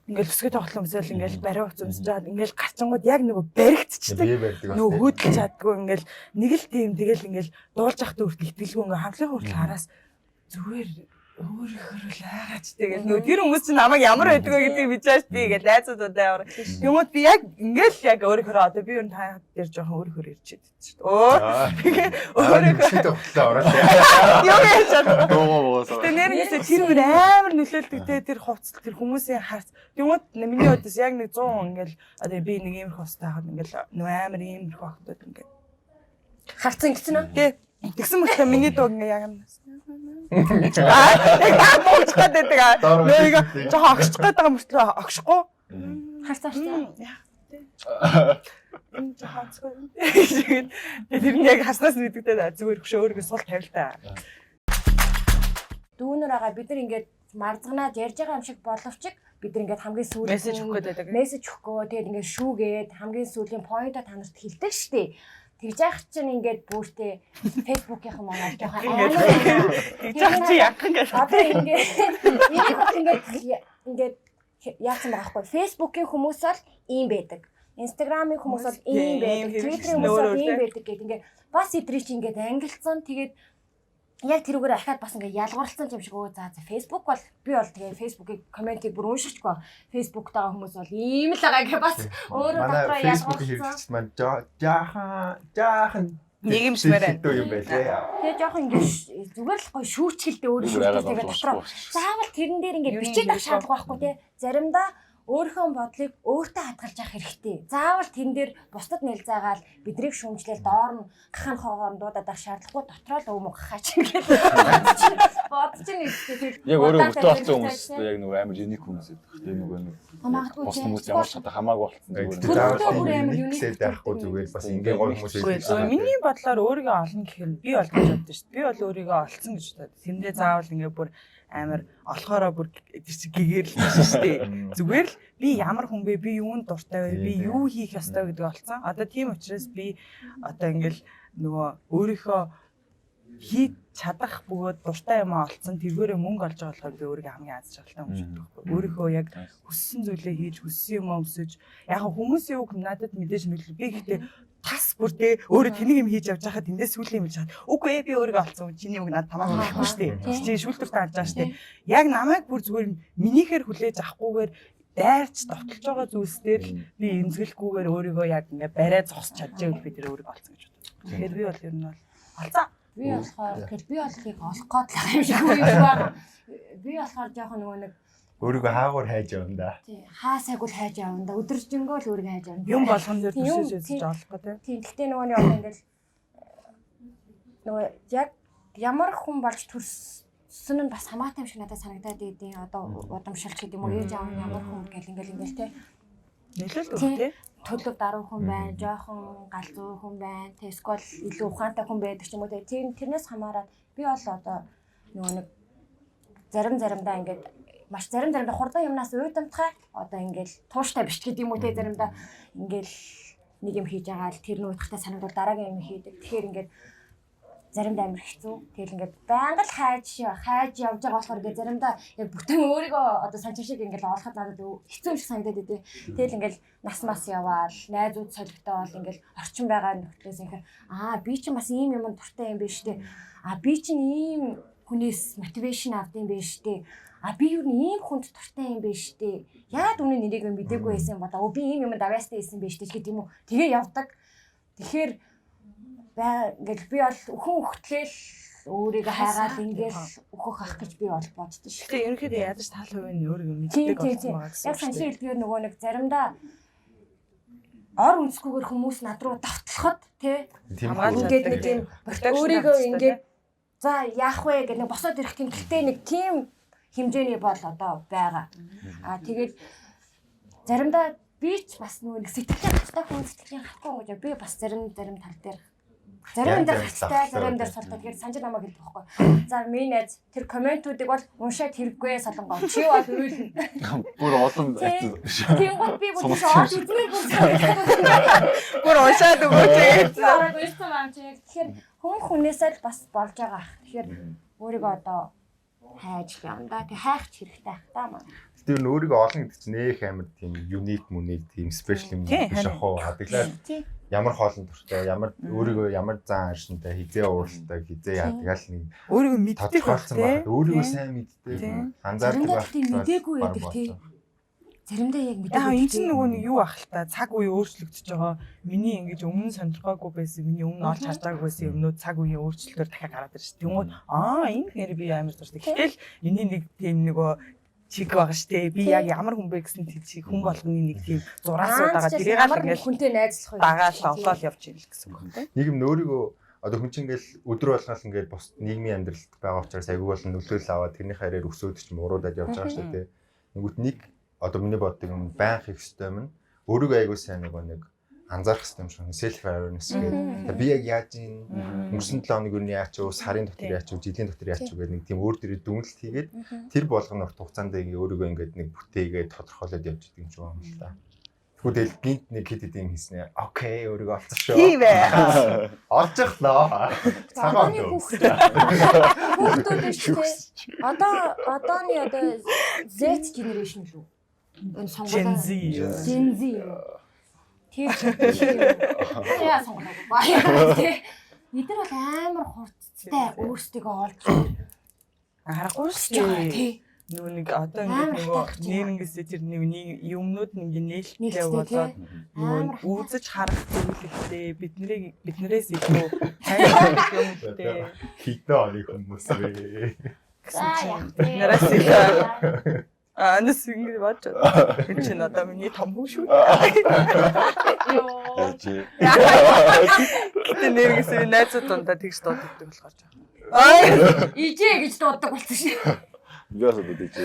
ингээл өсгөө тоглолт өмсөөл ингээл бариу хувц өмсөж жаад ингээл гарчингууд яг нөгөө баригдчихдаг. Бие барьдаг. Нөгөө хөдөлж чаддгүй ингээл нэг л тийм тэгэл ингээл дуулж явахдаа хүртэл итгэлгүй ингээ хамтлын хүртэл хараас зүгээр өөрөөхөө л айгаач тэгэл нөгөө тэр хүмүүс чинь намайг ямар байдаг вэ гэдгийг бичээж би ингээл найзуудаа ямар. Тэгмүүд би яг ингээл яг өөрөөхөө одоо би ер нь та дээр жоохон өөрөөхөө ирж чадчих шүү дээ. Өө тэгээ өөрөөхөө өөрийнхөө хөтлөө ороод. юу яаж чадах. Дуугаа буугаа. Гэтэ нэрнгээсээ тэр бүр амар нөлөөлдөг те тэр хувцас тэр хүмүүсийн харц. Тэгмүүд миний хувьд яг нэг 100 ингээл одоо би нэг иймэрхүү хувцастай хахад ингээл нөө амар иймэрхүү охтууд ингээд Харцсан гэсэн үү? Тэ. Тэгсэн мөртлөө миний дуу ингээ яг юм. Аа, яг буучих гээд байдаг. Нөгөө жоохон огшчих гээд байгаа мөртлөө огшихгүй. Харцаа харцаа. Яа. Энэ жоохон онцгой. Тэгээд тэр нь яг харснаас мэдэгдээд зүгээр хөшөө өөрийгөө сул тавилтаа. Дүүнер байгаа бид нар ингээд марзганаад ярьж байгаа юм шиг боловч бид нар ингээд хамгийн сүүлийн Мессеж өгөх гээд байдаг. Мессеж өгөхгүй тэгээд ингээд шүүгээд хамгийн сүүлийн point оо та нарт хэлдэг штеп. Тэгж яах чинь ингээд бүртээ Facebook-ийнхан маань жоохон Ингээд тэгж яах чи яах ингээд. Одоо ингээд энийг бол ингээд ингээд яасан байгаа хгүй. Facebook-ийн хүмүүс бол ийм байдаг. Instagram-ын хүмүүс бол ийм байдаг. Twitter-ийн хүмүүс бол ийм байдаг гэдэг ингээд бас эдрий чи ингээд ангилцсан. Тэгээд яг тэрүүгээр ахаад бас ингээд ялгуурлцсан юм шиг өө за за Facebook бол би бол тэгээ Facebook-ийг комментиг бүр уншчихгүй. Facebook-т байгаа хүмүүс бол ийм л байгаа гэх бас өөрөө дотроо ялгуурлцсан. Facebook хэрэглэгчд маань жаахан нийгэмшмээр байна. юм байлээ. Тэгээ жоохон ингээд зүгээр л гоё шүүчгэлдээ өөрөө шүүхтэй тэгээ дотроо заавал тэрэн дээр ингээд бичээд авах шаардлага байхгүй те. Заримдаа өөрийнхөө бодлыг өөртөө хадгалж явах хэрэгтэй. Заавал тэн дээр бусдад нэлзаагаал бидрийг шүүмжлээл доор нь гахан хоогоор дуудаад авах шаардлагагүй дотроо л өөмө гахаач ингээд бодож чинь үстэй. Яг өөрөө өртөө болсон хүмүүс яг нөгөө амар unique хүмүүс гэдэг. Тийм нөгөө нэг бус хүмүүс ямар ч чадах хамаагүй болсон зүгээр. Заавал амар unique байхгүй зүгээр бас ингээ гоё хүмүүс байдаг. Миний бодлоор өөрийгөө олно гэхээр би бол гэж боддоо шүү дээ. Би бол өөрийгөө олцсон гэж бодод. Тэндээ заавал ингээ бүр амар олохоороо бүр тэр чи гэгэрэл биш шүү дээ. Зүгээр л би ямар хүн бэ? Би юунд дуртай вэ? Би юу хийх ёстой гэдгийг олцсон. Одоо тийм учраас би одоо ингээл нөгөө өөрийнхөө хийж чадах бөгөөд дуртай юм олцсон тэргээрээ мөнгө олж байгаа болохоор би өөрийгөө хамгийн аз жаргалтай хүн шиг байхгүй. Өөрийнхөө яг хүссэн зүйлээ хийж, хүссэн юм өмсөж, яг хүмүүсийн үг надад мэдээж нөлөө. Би гэхдээ тас бүр дээ өөрөө тэнийг юм хийж явж байхад эндээс сүүлийн юм хийж хаад үгүй ээ би өөрийгөө олцсон чиний үг надад хамаагүй гэхгүй шүү дээ. Чи шүүлтүрт харж байгаа шүү дээ. Яг намайг бүр зүгээр минийхээр хүлээж авахгүйгээр дайрч довтолж байгаа зүйлс дээр л би эмзэглэхгүйгээр өөрийгөө яг ингээ барай зогсож чадчихвэл би тэр өөрийгөө олцсон гэж боддог. Тэгэхээр би бол ер нь бол олцсон. Би болохоор тэгэхээр би болохыг олох гээд л юм шиг үе байна. Би болохоор жоохон нөгөө нэг өөрийгөө хаагуур хайж явна да. Тий, хаа сайгуул хайж явна да. Өдөржингөө л өөрийгөө хайж явна. Юм болгон дээр төсөөж үзэж олох гэдэг. Тийм. Гэхдээ нөгөө нэг одоо ингээл нөгөө яг ямар хүн болж төрсөн нь бас хамаатай юм шиг надад санагдаад идэв. Одоо удамшилч гэдэг юм уу, ээж аав нь ямар хүн гэл ингээл ингээл те. Нөлөөлт өгөх те. Төлөв даруй хүн байна, жоохон галзуу хүн байна, тэ эсвэл илүү ухаантай хүн байдаг ч юм уу те. Тэрнээс хамаарат би бол одоо нөгөө нэг заримдаа ингээд маш заримдаа хурдан юмнаас уйдамтгай одоо ингээл тууштай биш гэдэг юм уу те, заримдаа ингээл нэг юм хийж байгаа л тэр нь уйдахтай санагдвал дараагийн юм хийдэг. Тэгэхээр ингээд заримдаа амар хэцүү. Тэгэл ингээд байнга л хайж явж байгаа болохоор ингээд заримдаа яг бүтэн өөрийгөө одоо санчин шиг ингээд олоход надад хэцүү юм шиг санагдаад идэв. Тэгэл ингээд нас мас яваал, найзууд солигдоол ингээд орчин байгаа нөхцлөөс ингээд аа би чинь бас ийм юмд дуртай юм биш үү? Аа би чинь ийм хүнээс мотивашн авд юм биш үү? А би юу нэг ийм хүнд дуртай юм биш үү? Яагаад өмнө нэрийг мдээгүй байсан юм бол би ийм юмд авьяастай байсан биш үү гэдэг юм уу? Тэгээ явдаг. Тэгэхээр ингээл би бол өхөн өгтлээл өөрийгөө хайгаал ингээл өөхөх ах гэж би бол боддоо шүү. Тэгээ ерөнхийдөө ядаж тал хувийн нь өөрийгөө мэддэг болсон байгаа гэсэн. Яг саншин хэлдгээр нөгөө нэг заримдаа ор үнсгүйгээр хүмүүс над руу давтлахад тий ингээд нэг юм өөрийгөө ингээд за яах вэ гэх нэг босоод ирэх тэмдэлтэй нэг тийм хэмжээний бол одоо байгаа. Аа тэгээд заримдаа би ч бас нөгөө нэг сэтгэлийн хаттай хүн сэтгэлийн хатгүй гэж би бас зарим тал дээр зарим дээр хаттай зарим дээр султай. Тэгэхээр санжир намайг хэлдэг байхгүй. За миний найз тэр комментүүдийг бол уншаад хэрэггүй солонгоо. Чи бол уйлна. Бүр олон Тэнгууд би бүр тийш орж үзмээр бүр санагдаад. Бүр уншаад өгөөч гэж. Уншсан юм чи. Тэгэхээр хүн хүнээсээ л бас болж байгаа ах. Тэгэхээр өөрийгөө одоо хайж явна да. Тэг хайх ч хэрэгтэй ах та маа. Тэр нь өөрийгөө олон гэдэг чинь нэх амар тийм unique мүнийг тийм special юм биш ах уу. Хадаглаад ямар хоолнд дуртай, ямар өөрийгөө ямар зан аршинтай, хизээ ууралтай, хизээ яадаг л нэг өөрийгөө мэддэг байх тийм. Өөрийгөө сайн мэддэг, анзаардаг байх. Мдээгүй байдаг тийм. Заримдаа яг мэдээгүй. Яг энэ чинь нөгөө нэг юу ах л та цаг үе өөрчлөгдөж байгаа. Миний ингэж өмнө сонирхоогүй байсан, миний өмнө олж харж байгаагүй байсан юмнууд цаг үеийн өөрчлөлтөөр дахиад гараад ирж. Тэнгүүд аа энэ нэр би амар дуртай. Гэтэл энэний нэг тийм нөгөө чиг байгаа штэ. Би яг ямар хүн бэ гэсэн чиг хүн болгоны нэг тийм зураасууд байгаа. Тэрийг л ингээл хүнтэй найзлах дагаал олоол явж ийн л гэсэн үг тийм. Нэг юм өөрийгөө Одоо хүн чинь ингээл өдөр болгон л ингээд бус нийгмийн амьдралд байгаа учраас айгүй болон нөлөөлөл аваад тэрний хараар өсөөд ч муруудаад явж байгаа шүү дээ. Тэнгүүт нэг одоо миний боддог юм байнга хийх ёстой юм нь өөрийгөө айгүй сайн нөгөө нэг анзаарах ёстой юм шиг self awareness гэдэг. Би яг яаж ийн өнгөрсөн 7 хоног юу яач уу, сарын дотор яач уу, жилийн дотор яач уу гэдэг нэг тийм өөр дээрээ дүгнэлт хийгээд тэр болгоно урт хугацаанд ингээ өөрийгөө ингээд нэг бүтээгээд тодорхойлоод явж идэг юм шиг байна л та. Тэгвэл тэгэл гинт нэг хэд хэд юм хийснэ. Okay, өөрийгөө олцсон шүү. Тийм ээ. Олжглоо. Цагаан Одооны өнгө. хүүхдүүд хүүхдүүд шүү дээ. Одооны одоо Z generation лүү. Энэ сонгуулаа. Gen Z. Gen Z юм уу? Тэр яа сонголоо. Баяа тий. Эдгээр бол амар хурцтай өөрсдийгөө олж Аргагүй өсөж байгаа шүү. тий. Нөгөө нэг одоо ингээд Амар нөгөө хатаарч байна. нэрнгэсээ тэр нэг юмнууд нь ингээд нээлттэй Нээлттэй, болоод тий. нөгөө Амар хатаарч. үзэж харах зүйлэгтэй биднийг биднээс илүү таних юмтэй Хэдэн оны хүмүүс вэ? гэсэн За чинь яах вэ? биднээс илүү анас ингэж бодож байна. Энэ чинь одоо миний том хүн шүү дээ. Йоо. Яаж. Гэтэ нэрнгэсээ найзууд дундаа тэгж дууддаг болохоор жаа. Аа Ижээ гэж дууддаг болсон шээ. Би бас одоо тийч.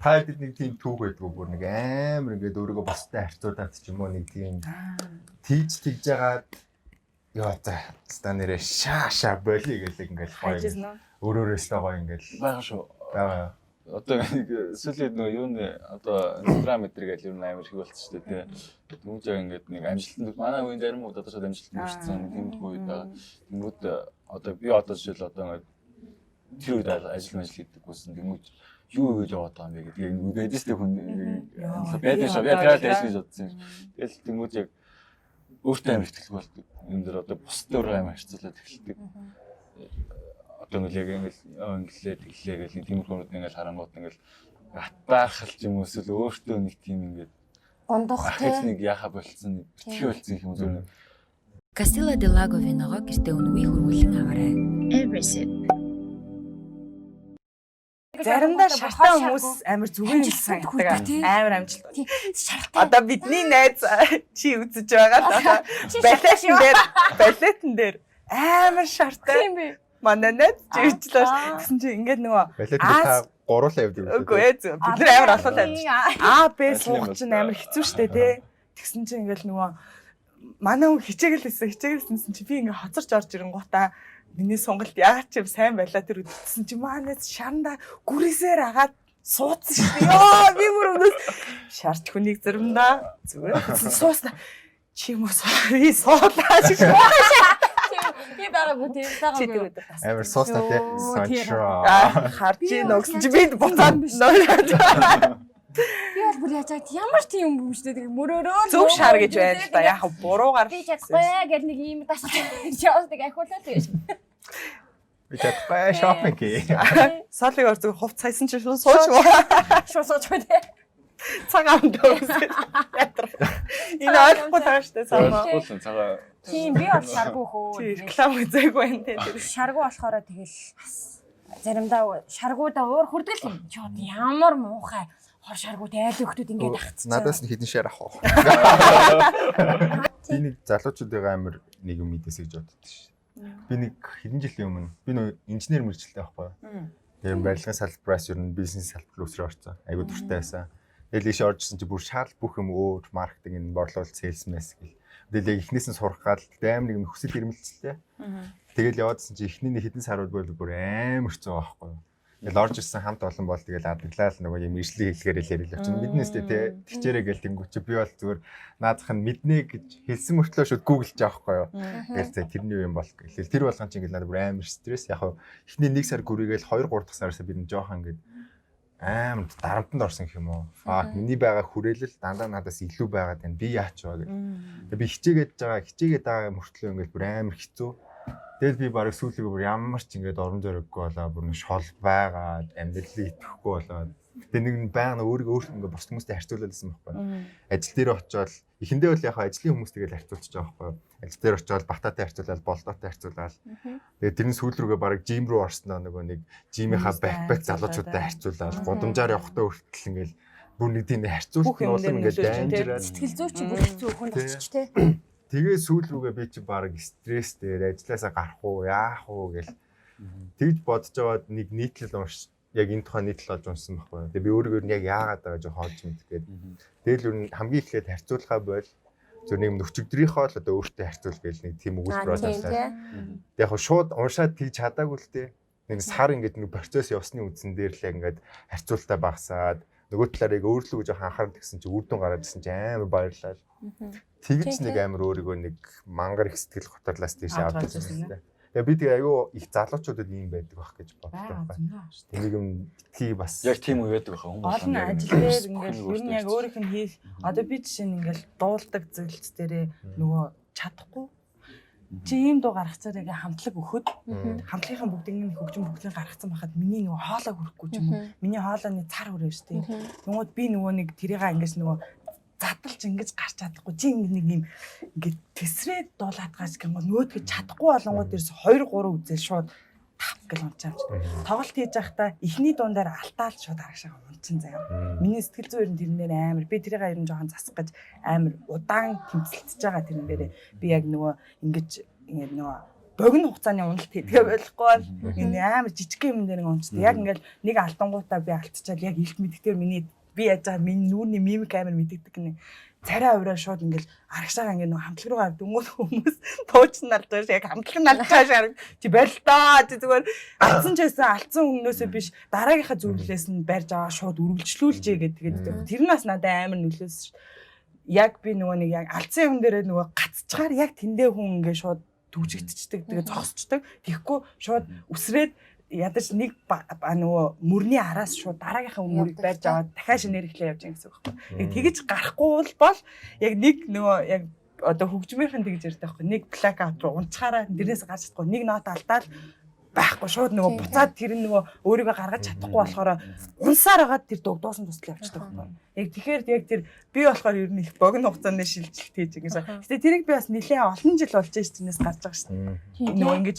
Та хэд нэг тийм түүх байдгүй бүр нэг амар ингээд өөрийгөө бусдад харьцуулаад ч юм уу нэг тийм тийж тэгж жагаад ёо за ста нэрээ шаа шаа болиё гэлэг ингээд гоё хайжсэн үү? өөрөөрөөсөө гоё ингээд Байгаа шүү. байгаа. Одоо нэг сүүлийн нөгөө юуны одоо Instagram өдр гэж ер нь амар их болчихсон шүү дээ тий. Дөнгөж яг ингээд нэг амжилтанд манай үеийн зарим хүмүүс одоо шууд амжилтанд хүрсэн тиймэрхүү үед байгаа. Тэнгүүд одоо би одоо жишээл одоо ингээд тэр үед ажил мажил хийдэг байсан. Тэнгүүд юу гэж яваад байгаа юм бэ гэдэг нэг байдаг шүү дээ хүн байдаг шүү. Би тэр ажил гэж бодсон юм. Тэгэл тэнгүүд яг өөртөө амар ихтгэл болдог. Юм дээр одоо бусдад өөрөө амар харьцуулаад эхэлдэг. Одоо ингээл яг ингээл ингэлээ тэглээ гэл нэг тиймэрхүү юмуд ингээл харангуут ингээл атаархалч юм уу эсвэл өөртөө нэг тийм ингээд Гундах ахиж тий. нэг яхаа болцсон нэг битгий болцсон юм зүгээр Castilla del Lago виногоо гэртээ үнэгүй хөрвүүлэн аваарай. Every sip. Заримдаа шартай хүмүүс амар зүгээр л санагдаг. Тий. Амар амжилт. Тий. Шартай. Одоо бидний найз чи үзэж байгаа л одоо Чи шартай балетэн дээр балетэн дээр амар шартай. Тийм бэ. Манай найз чи ичлээ. Аа. Тэгсэн чи ингээд нөгөө Балет та гуруулаа явдаг үү? үгүй ээ зөв. Бид нар амар олуулаа явж. А Б Аль юм суух бол чинь та. амар хэцүү шттэ тий. Тэгсэн чинь ингээл нөгөө манай хүн хичээгэл хийсэн хичээгэлсэн чи би ингээ хоцорч орж ирэнгуутаа миний сонголт яагаад ч юм сайн байлаа тэр өдөртсөн чи манай шаранда гүрээсээр агаад суудсан шүү дээ. Йоо би бүр өнөөс шарч хүнийг заримдаа зүгээр суусна. Чи юм уу би суулаа шиг. Би байгаагүй тийм Чи байгаагүй. тэр өдөр бас Амар суусна тий. Йоо, тий. Сончроо. Аа, харж Би ийн бол гэсэн чи би буцаад нөө. Би бол бүр яаж чад ямар тийм юм юм шүү дээ. Тэгээ мөрөөрөө л Зөв шар гэж байна л да. Яг буруугаар Би чадахгүй гэл нэг ийм тас яваас нэг ахиулаа л гэж. Би чадахгүй шопинг хий. Соолыг ор зүгээр хувц хайсан чи шууд сууч муу. Шууд сууч мөн тий. Цагаан дөөсөө. Ятрах. Энэ ойлгохгүй байгаа шүү дээ цаана. Ойлгохгүй л цагаа Тийм би бол шаргуу хөө. Чи реклам үзээгүй байна те. тэр. Шаргуу болохоор тэгэл бас заримдаа шаргуудаа уур хүрдэл юм. Чи одоо ямар муухай хор шаргууд айл өгтүүд ингээд ахцчих. Надаас нь хэдэн шар авах уу? Би нэг залуучуудын амар нэг юм мэдээсэй гэж боддоо ш. Би нэг хэдэн жилийн өмнө би нөө инженер мэргэжилтэй байхгүй юу? Тэгээ барилгын салбараас ер нь бизнес салбар руу өсрөө орсон. Айгуу дуртай байсан. Тэгэл ийшээ орж ирсэн чи бүр шал бүх юм өөр маркетинг энэ борлуулалт sales мэс гэл. Тэгэл яг эхнээс нь сурах гал амар нэг юм хүсэл эрмэлзэлтэй. Тэгэл яваадсэн чи эхний нэг хэдэн сарууд бол бүр амар хэцүү байгаа байхгүй юу? Тэгэл орж ирсэн хамт олон бол тэгэл адаглал нөгөө юм иржлийг хэлэхээр л ярил явчихна. Мэднэстэй те тэгчээрээ гэл тэнгуү чи би бол зүгээр наадах нь мэднэ гэж хэлсэн мөртлөө шууд гуглж байгаа байхгүй юу? Тэгэл зэ тэрний юм бол гэл тэр болгон чи ингээл надад бүр амар стресс. Яг хав эхний 1 сар гүрийгээл 2 3 дахь сараас би нэг жоохон ингээд амар дарамтанд орсон гэх юм уу. Fuck миний байгаа хүрээлэл дандаа надаас илүү байгаад байна. Би яач вэ гэх. Тэгээ би хичээгээд байгаа хичээгээд байгаа мөртлөө ингээд бүр амар хэцүү. Тэгэл би бараг сүүлээ бүр ямар ч ингээд орон зөрөггүй болоо бүр нэг шол байгаад амьдралыг итгэхгүй болоод тэгээ нэг нь байнга өөрийгөө өөртөө ингээд бус хүмүүстэй харьцуулаад байсан байхгүй. Ажил дээр очиод эхэндээ бол яг хаа ажлын хүмүүстэйгээ л харьцуулчих жоох байхгүй. Ажил дээр очиод батаатай харьцуулаад болдоотой харьцуулаад тэгээ тэр нь сүүл рүүгээ бараг жим рүү орсноо нөгөө нэг жимийнхаа Хүмүүстэй бакпак залуучуудтай харьцуулаад. харьцуулаад гудамжаар явахдаа хүртэл ингээд бүр нэг тийм харьцуулт Бүх нь юм улам дээр ингээд нөлөөлж чинь, тий. дамжираад Сэтгэл зүй чи бүр хэцүү хүнд Тий. очиж тий. Тэгээ сүүл рүүгээ би чи баг стресс дээр ажилласаа гарах уу, яах уу гэл тэгж бодож байгаад нэг нийтлэл унш яг энэ тухайн нийтлэл олж уншсан байхгүй. Тэгээ би өөрийгөө нь яг яагаад байгаа жоо хоолж мэдэх гээд. Тэгэл юу хамгийн эхлээд харьцуулахаа бол зөв нэг нөхчөгдрийнхөө л одоо өөртөө харьцуул гээл нэг тийм өгүүлбэр Тийм олсон. тий. Тэг яг шууд уншаад тэгж чадаагүй л дээ. Нэг сар ингээд нэг процесс явсны үндсэн дээр л яг ингээд харьцуултаа багасаад нөгөө талаар яг өөрлөө гэж анхаарал тэгсэн чи үр дүн гараад ирсэн чи амар баярлал. Тэгж Тийм, нэг тийм. амар өөрийгөө нэг мангар их сэтгэл готрлаас тийш Авч авч гарч ирсэн, ирсэн. Тэгээ би тэгээ айгүй их залуучуудад ийм байдаг байх гэж боддог Бага байхгүй. зөндөө шүү дээ. Нэг юм битгий бас Яг тийм үе байдаг хаа хүн Гол нь ажил дээр ингээл ер нь яг өөрийнх нь хийх одоо би жишээ нь ингээл дуулдаг зүйлс дээрээ нөгөө чадахгүй чи ийм дуу гаргацаар ингээ хамтлаг өгөхөд хамтлагийнхан бүгдийг нь хөгжим бүгдийг гаргацсан байхад миний нөгөө хоолой хүрэхгүй ч юм уу миний хоолойны цар хүрээ шүү дээ. Тэгмүүд би нөгөө нэг тэрийг ингэж нөгөө задалж ингэж гарч чадахгүй чи ингэ нэг юм ингэ тэсрээд дуулаадгаач гингөө нөөдгөж чадахгүй болонгууд ерөөс 2 3 үзэл шууд тав гэл унчаамч. Тоглолт хийж байхдаа эхний дуун дээр алтаал шууд арагшаага унчин заяа. Миний сэтгэл зүй ер нь тэрнээр амар. Би тэрийг ер нь жоохон засах гэж амар удаан тэмцэлтэж байгаа тэрэн дээрээ. Би яг нөгөө ингэж ингэ нөгөө богино хугацааны уналт хийдгээ болохгүй бол энэ амар жижиг юм дээр ингэ унцдаг. Яг ингээл нэг алдангуудаа би алдчихвал яг илт мэддгээр миний би яаж байгаа миний нүүрний мимик амар мэддэг гинэ. Царай авираа шууд ингээл арагшаага ингээ нөгөө хамтлаг руу гард өнгөл хүмүүс тууч нь алж байгаа ш яг хамтлаг нь алж байгаа шаар чи боллоо чи зүгээр алдсан ч байсан алдсан өмнөөсөө биш дараагийнхаа зөвлөлээс нь барьж аваа шууд үргэлжлүүлжээ гэдэг. Тэр нь бас надад амар нөлөөс ш. Яг би нөгөө нэг яг алдсан юм дээрээ нөгөө гацчаар яг тэндээ хүн ингээ шууд түгжигдчихдэг тэгээ зогсчдаг. Тэгэхгүй шууд үсрээд ядаж нэг нөгөө мөрний араас шууд дараагийнхаа мөрийг барьж аваад дахиад шинээр эхлээ явж байгаа гэсэн үг байхгүй. Яг тэгэж гарахгүй бол яг нэг нөгөө яг одоо хөгжмийнхэн тэгж ярьдаг байхгүй. Нэг black out руу унцгаараа тэрнээс гарч чадахгүй. Нэг нот алдаал байхгүй шууд нөгөө буцаад тэр нь нөгөө өөрийгөө гаргаж чадахгүй болохоор унсаар хагаад тэр дууг дуусан тусал явчихдаг байхгүй. Яг тэгэхээр яг тэр би болохоор ер нь их богино хугацааны шилжилт хийж ингэж. Гэтэ тэрийг би бас нэлээ олон жил болж ш тэрнээс гарч байгаа шин. Нөгөө ингэж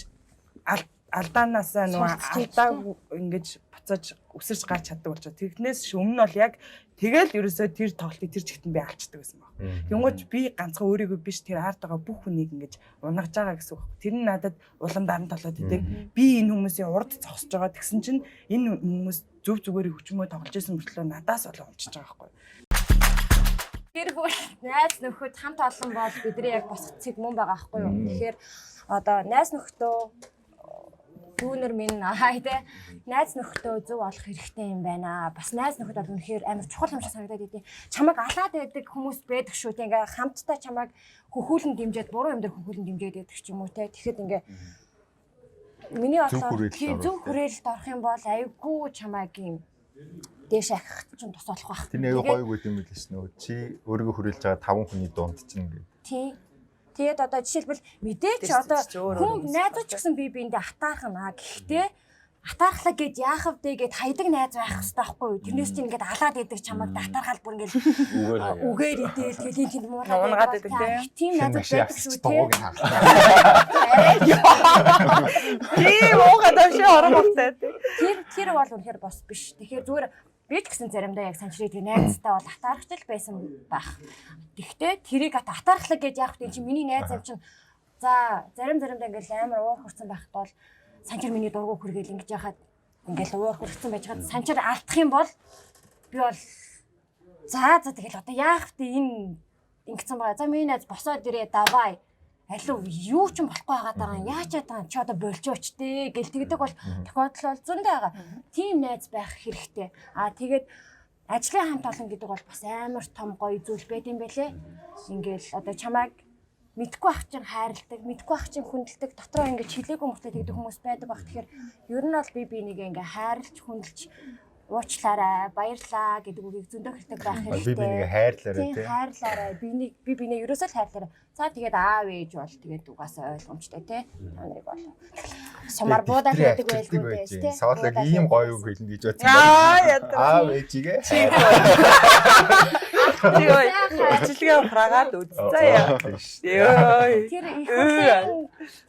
алдаанаасаа нөгөө алдаагүй ингэж буцааж өсөрч гарч чаддаг болчихоо. Тэрнээс өмнө нь бол яг тэгэл ерөөсөө тэр тоглолтыг тэр чигтэн би алчдаг байсан баг. Тэнгууч би ганцхан өөрийгөө биш тэр ард байгаа бүх хүнийг ингэж унагж байгаа гэсэн үг. Тэр нь надад улам дарамт болоод идэг. Би энэ хүмүүсийн урд зогсож байгаа. Тэгсэн чинь энэ хүмүүс зөв зүгээр хөгжмөө тоглож исэн мөртлөө надаас болоо унчиж байгаа байхгүй. Гэр бүл найз нөхөд хамт олон бол бидний яг босох цэг мөн байгаа байхгүй юу. Тэгэхээр одоо найз нөхдөө дүүнер минь аа тэ найз нөхдөө зөв олох хэрэгтэй юм байна. Бас найз нөхөд бол үнэхээр амар чухал юм шиг санагдаад идэв. Чамайг алаад байдаг хүмүүс байдаг шүү тэ ингээ хамтдаа чамайг хөхүүлэн дэмжиэд буруу юм дээр хөхүүлэн дэмжиэд байдаг ч юм уу тэ. Тэгэхэд ингээ миний бодлоор тийм зөв хүрээлэлд орох юм бол айгүй чамайг юм дээш ахих чинь тус болох байх. Тэр нэг гоё үг юм билээ ш нөө. Чи өөрийгөө хүрээлж байгаа 5 хүний дунд чинь ингээд. Тийм. Тэгээд одоо жишээлбэл мэдээч одоо хүн найзууч гэсэн бие биендээ атаархна. Гэхдээ атаархлаа гэж яах вэ гэд хайдаг найз байх хэрэгтэй байхгүй юу? Тэрнээс чинь ингээд алаад идэг чамайг атаархал бүр ингээд үгээр идээл тэгэл энэ тэнд муулаад идэг тийм найз байдаг шүү тийм. Тийм уугаад авшаа орон болтой. Тэр бол үнэхээр бос биш. Тэгэхээр зүгээр би ч гэсэн заримдаа яг санчрыг тэр найзтай бол атаархч л байсан байх. Тэгвэл тэрийг атаархлаа гэж яах вэ чи миний найз юм чинь за заримдаа ингээл амар уур хүрсэн байхад бол санчир миний дургу хүргээл ингэж яхад ингээл уур хүрсэн байж хад санчир алдах юм бол би бол за тэгэл одоо яах вэ энэ ингэсэн байгаа. За миний найз босоод ирээ давай. Алив юу ч юм болохгүй байгаад байгаа юм. Яаж яад байгаа юм чи одоо болжооч дээ гэл тэгдэг бол тохиолдол бол зөндөө байгаа. Тийм найз байх хэрэгтэй. Аа тэгээд ажлын хамт олон гэдэг бол бас амар том гоё зүйл байд юм бэлээ. Ингээл одоо чамайг мэдгүй ах чинь хайрладаг, мэдгүй ах чинь хүндэлдэг, дотроо ингэж хилээгүй мөртлөө тэгдэг хүмүүс байдаг баг. Тэгэхээр ер нь бол би биенийгээ ингээ хайрлж, хүндэлж уучлаарай, баярлаа гэдэг үгийг зөндөө хэлдэг байх хэрэгтэй. Би биенийгээ хайрлаарай тий. Хайрлаарай. Би биенээ ерөөсөө л хайрлаарай. За тэгээд аав ээж бол тэгээд угаасаа ойлгомжтой тий. Та нарыг бол сумар буудаад байдаг байлгүй дээ тий. Савлаг ийм гоё үг хэлнэ гэж бодсон. Аа ядаа. Аав ээжигээ. Чи бичлэгээ ухраагаад үзцээ яа. Йой. Тэр их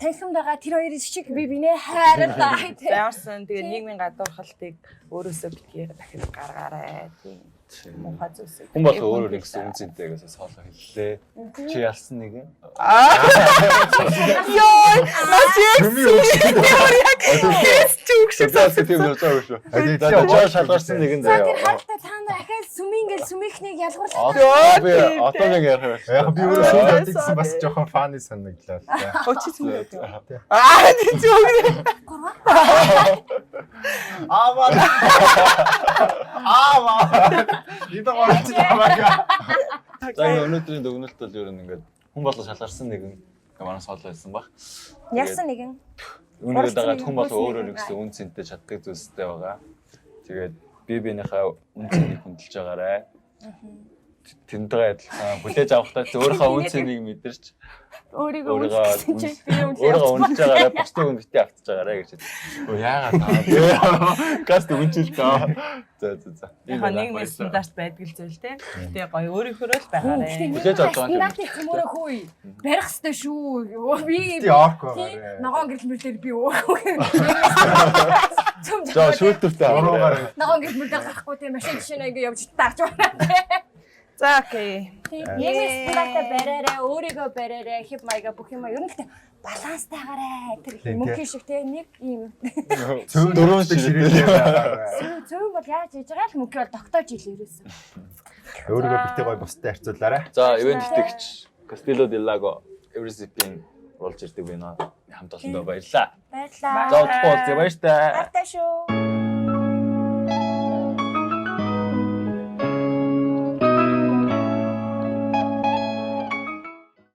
танхимд байгаа тэр хоёр шиг би бинээ хайрлаа тий. Ямарсан тэгээ нийгмийн гадуурхалтыг өөрөөсөө битгий дахиж гаргаарай тий. Муухай зүйлсийг. Хүн болго өөрөөр ингэсэн үн цэнтэй гэсэн соолоо хэллээ. Чи ялсан нэг юм. Йоо, нас яг Сүмийн үг шиг. яг хийс чи үг шиг За тийм явж байгаа шүү. За чи шалгарсан нэгэн За тэр заяа. харалтай та нар ахаал сүмийн гэл сүмийнхнийг ялгуурлах. Одоо би одоо нэг ярих байх. Яг би өөрөө сүүл бодсон гэсэн бас жоохон фаны санагдлаа л да. Оо чи сүм гэдэг. Аа тийм чи үг. Аава. Аава. Идэг орч тамаага. За энэ өнөөдрийн дүгнэлт бол ер нь ингээд хүн болго шалгарсан нэгэн манай соолоо хэлсэн баг. Ялсан нэгэн. Үүнийгээ дагаад хүн болго өөрөөр ингэсэн үн цэнтэй чаддаг зүйлстэй байгаа. Тэгээд бие биенийхээ үн цэнийг хүндэлж байгаарэ. Тэрнтэйгээ адилхан хүлээж авахдаа ч өөрийнхөө үн цэнийг мэдэрч Өөрийгөө өөрийгөө үнэлсэн чинь би үнэлээ. өөрийгөө үнэлж байгаарэ, бусдыг нь битгий автаж байгаарэ гэж хэлсэн. Өө яагаад таа. Гаст үнчил таа. За за за. Яг нийгмийн стандарт байдаг л зүйл те. Гэтэ гоё өөрийнхөө л байгаарэ. Хүлээж авч байгаа юм. Стандартыг цөмөрөө хөөе. Барих ёстой шүү. Йоо, Би Ти орк тий, байгаарэ. ногоон гэрэл мөрлөөр би өөрөө. Цөм За шүүлтүүртэй Буруугаар Ногоон гэрэл мөрлөөр гарахгүй тий машин жишээ нь ингэ явж дарж байна тий. За окей. Нийгмийн стандартаа бариарай, өөрийгөө бариарай, хэв маяга бүх юм ер нь гэхдээ баланстайгаарай. Тэр Тийм, тий. мөнхийн шиг тий нэг ийм цөөн Дөрвөн шиг ширээ. ширээ байгаарэ. цөм бол яаж хийж байгаа л мөнхий бол тогтоож ил ерөөсөн. Өөрийгөө битгий гой бусдад харьцуулаарай. За ивент итгэгч Castillo del Lago Everything болж ирдэг байна. Хамт олондоо баярлалаа. Баярлалаа. За удахгүй уулзъя баяртай. Баяртай шүү.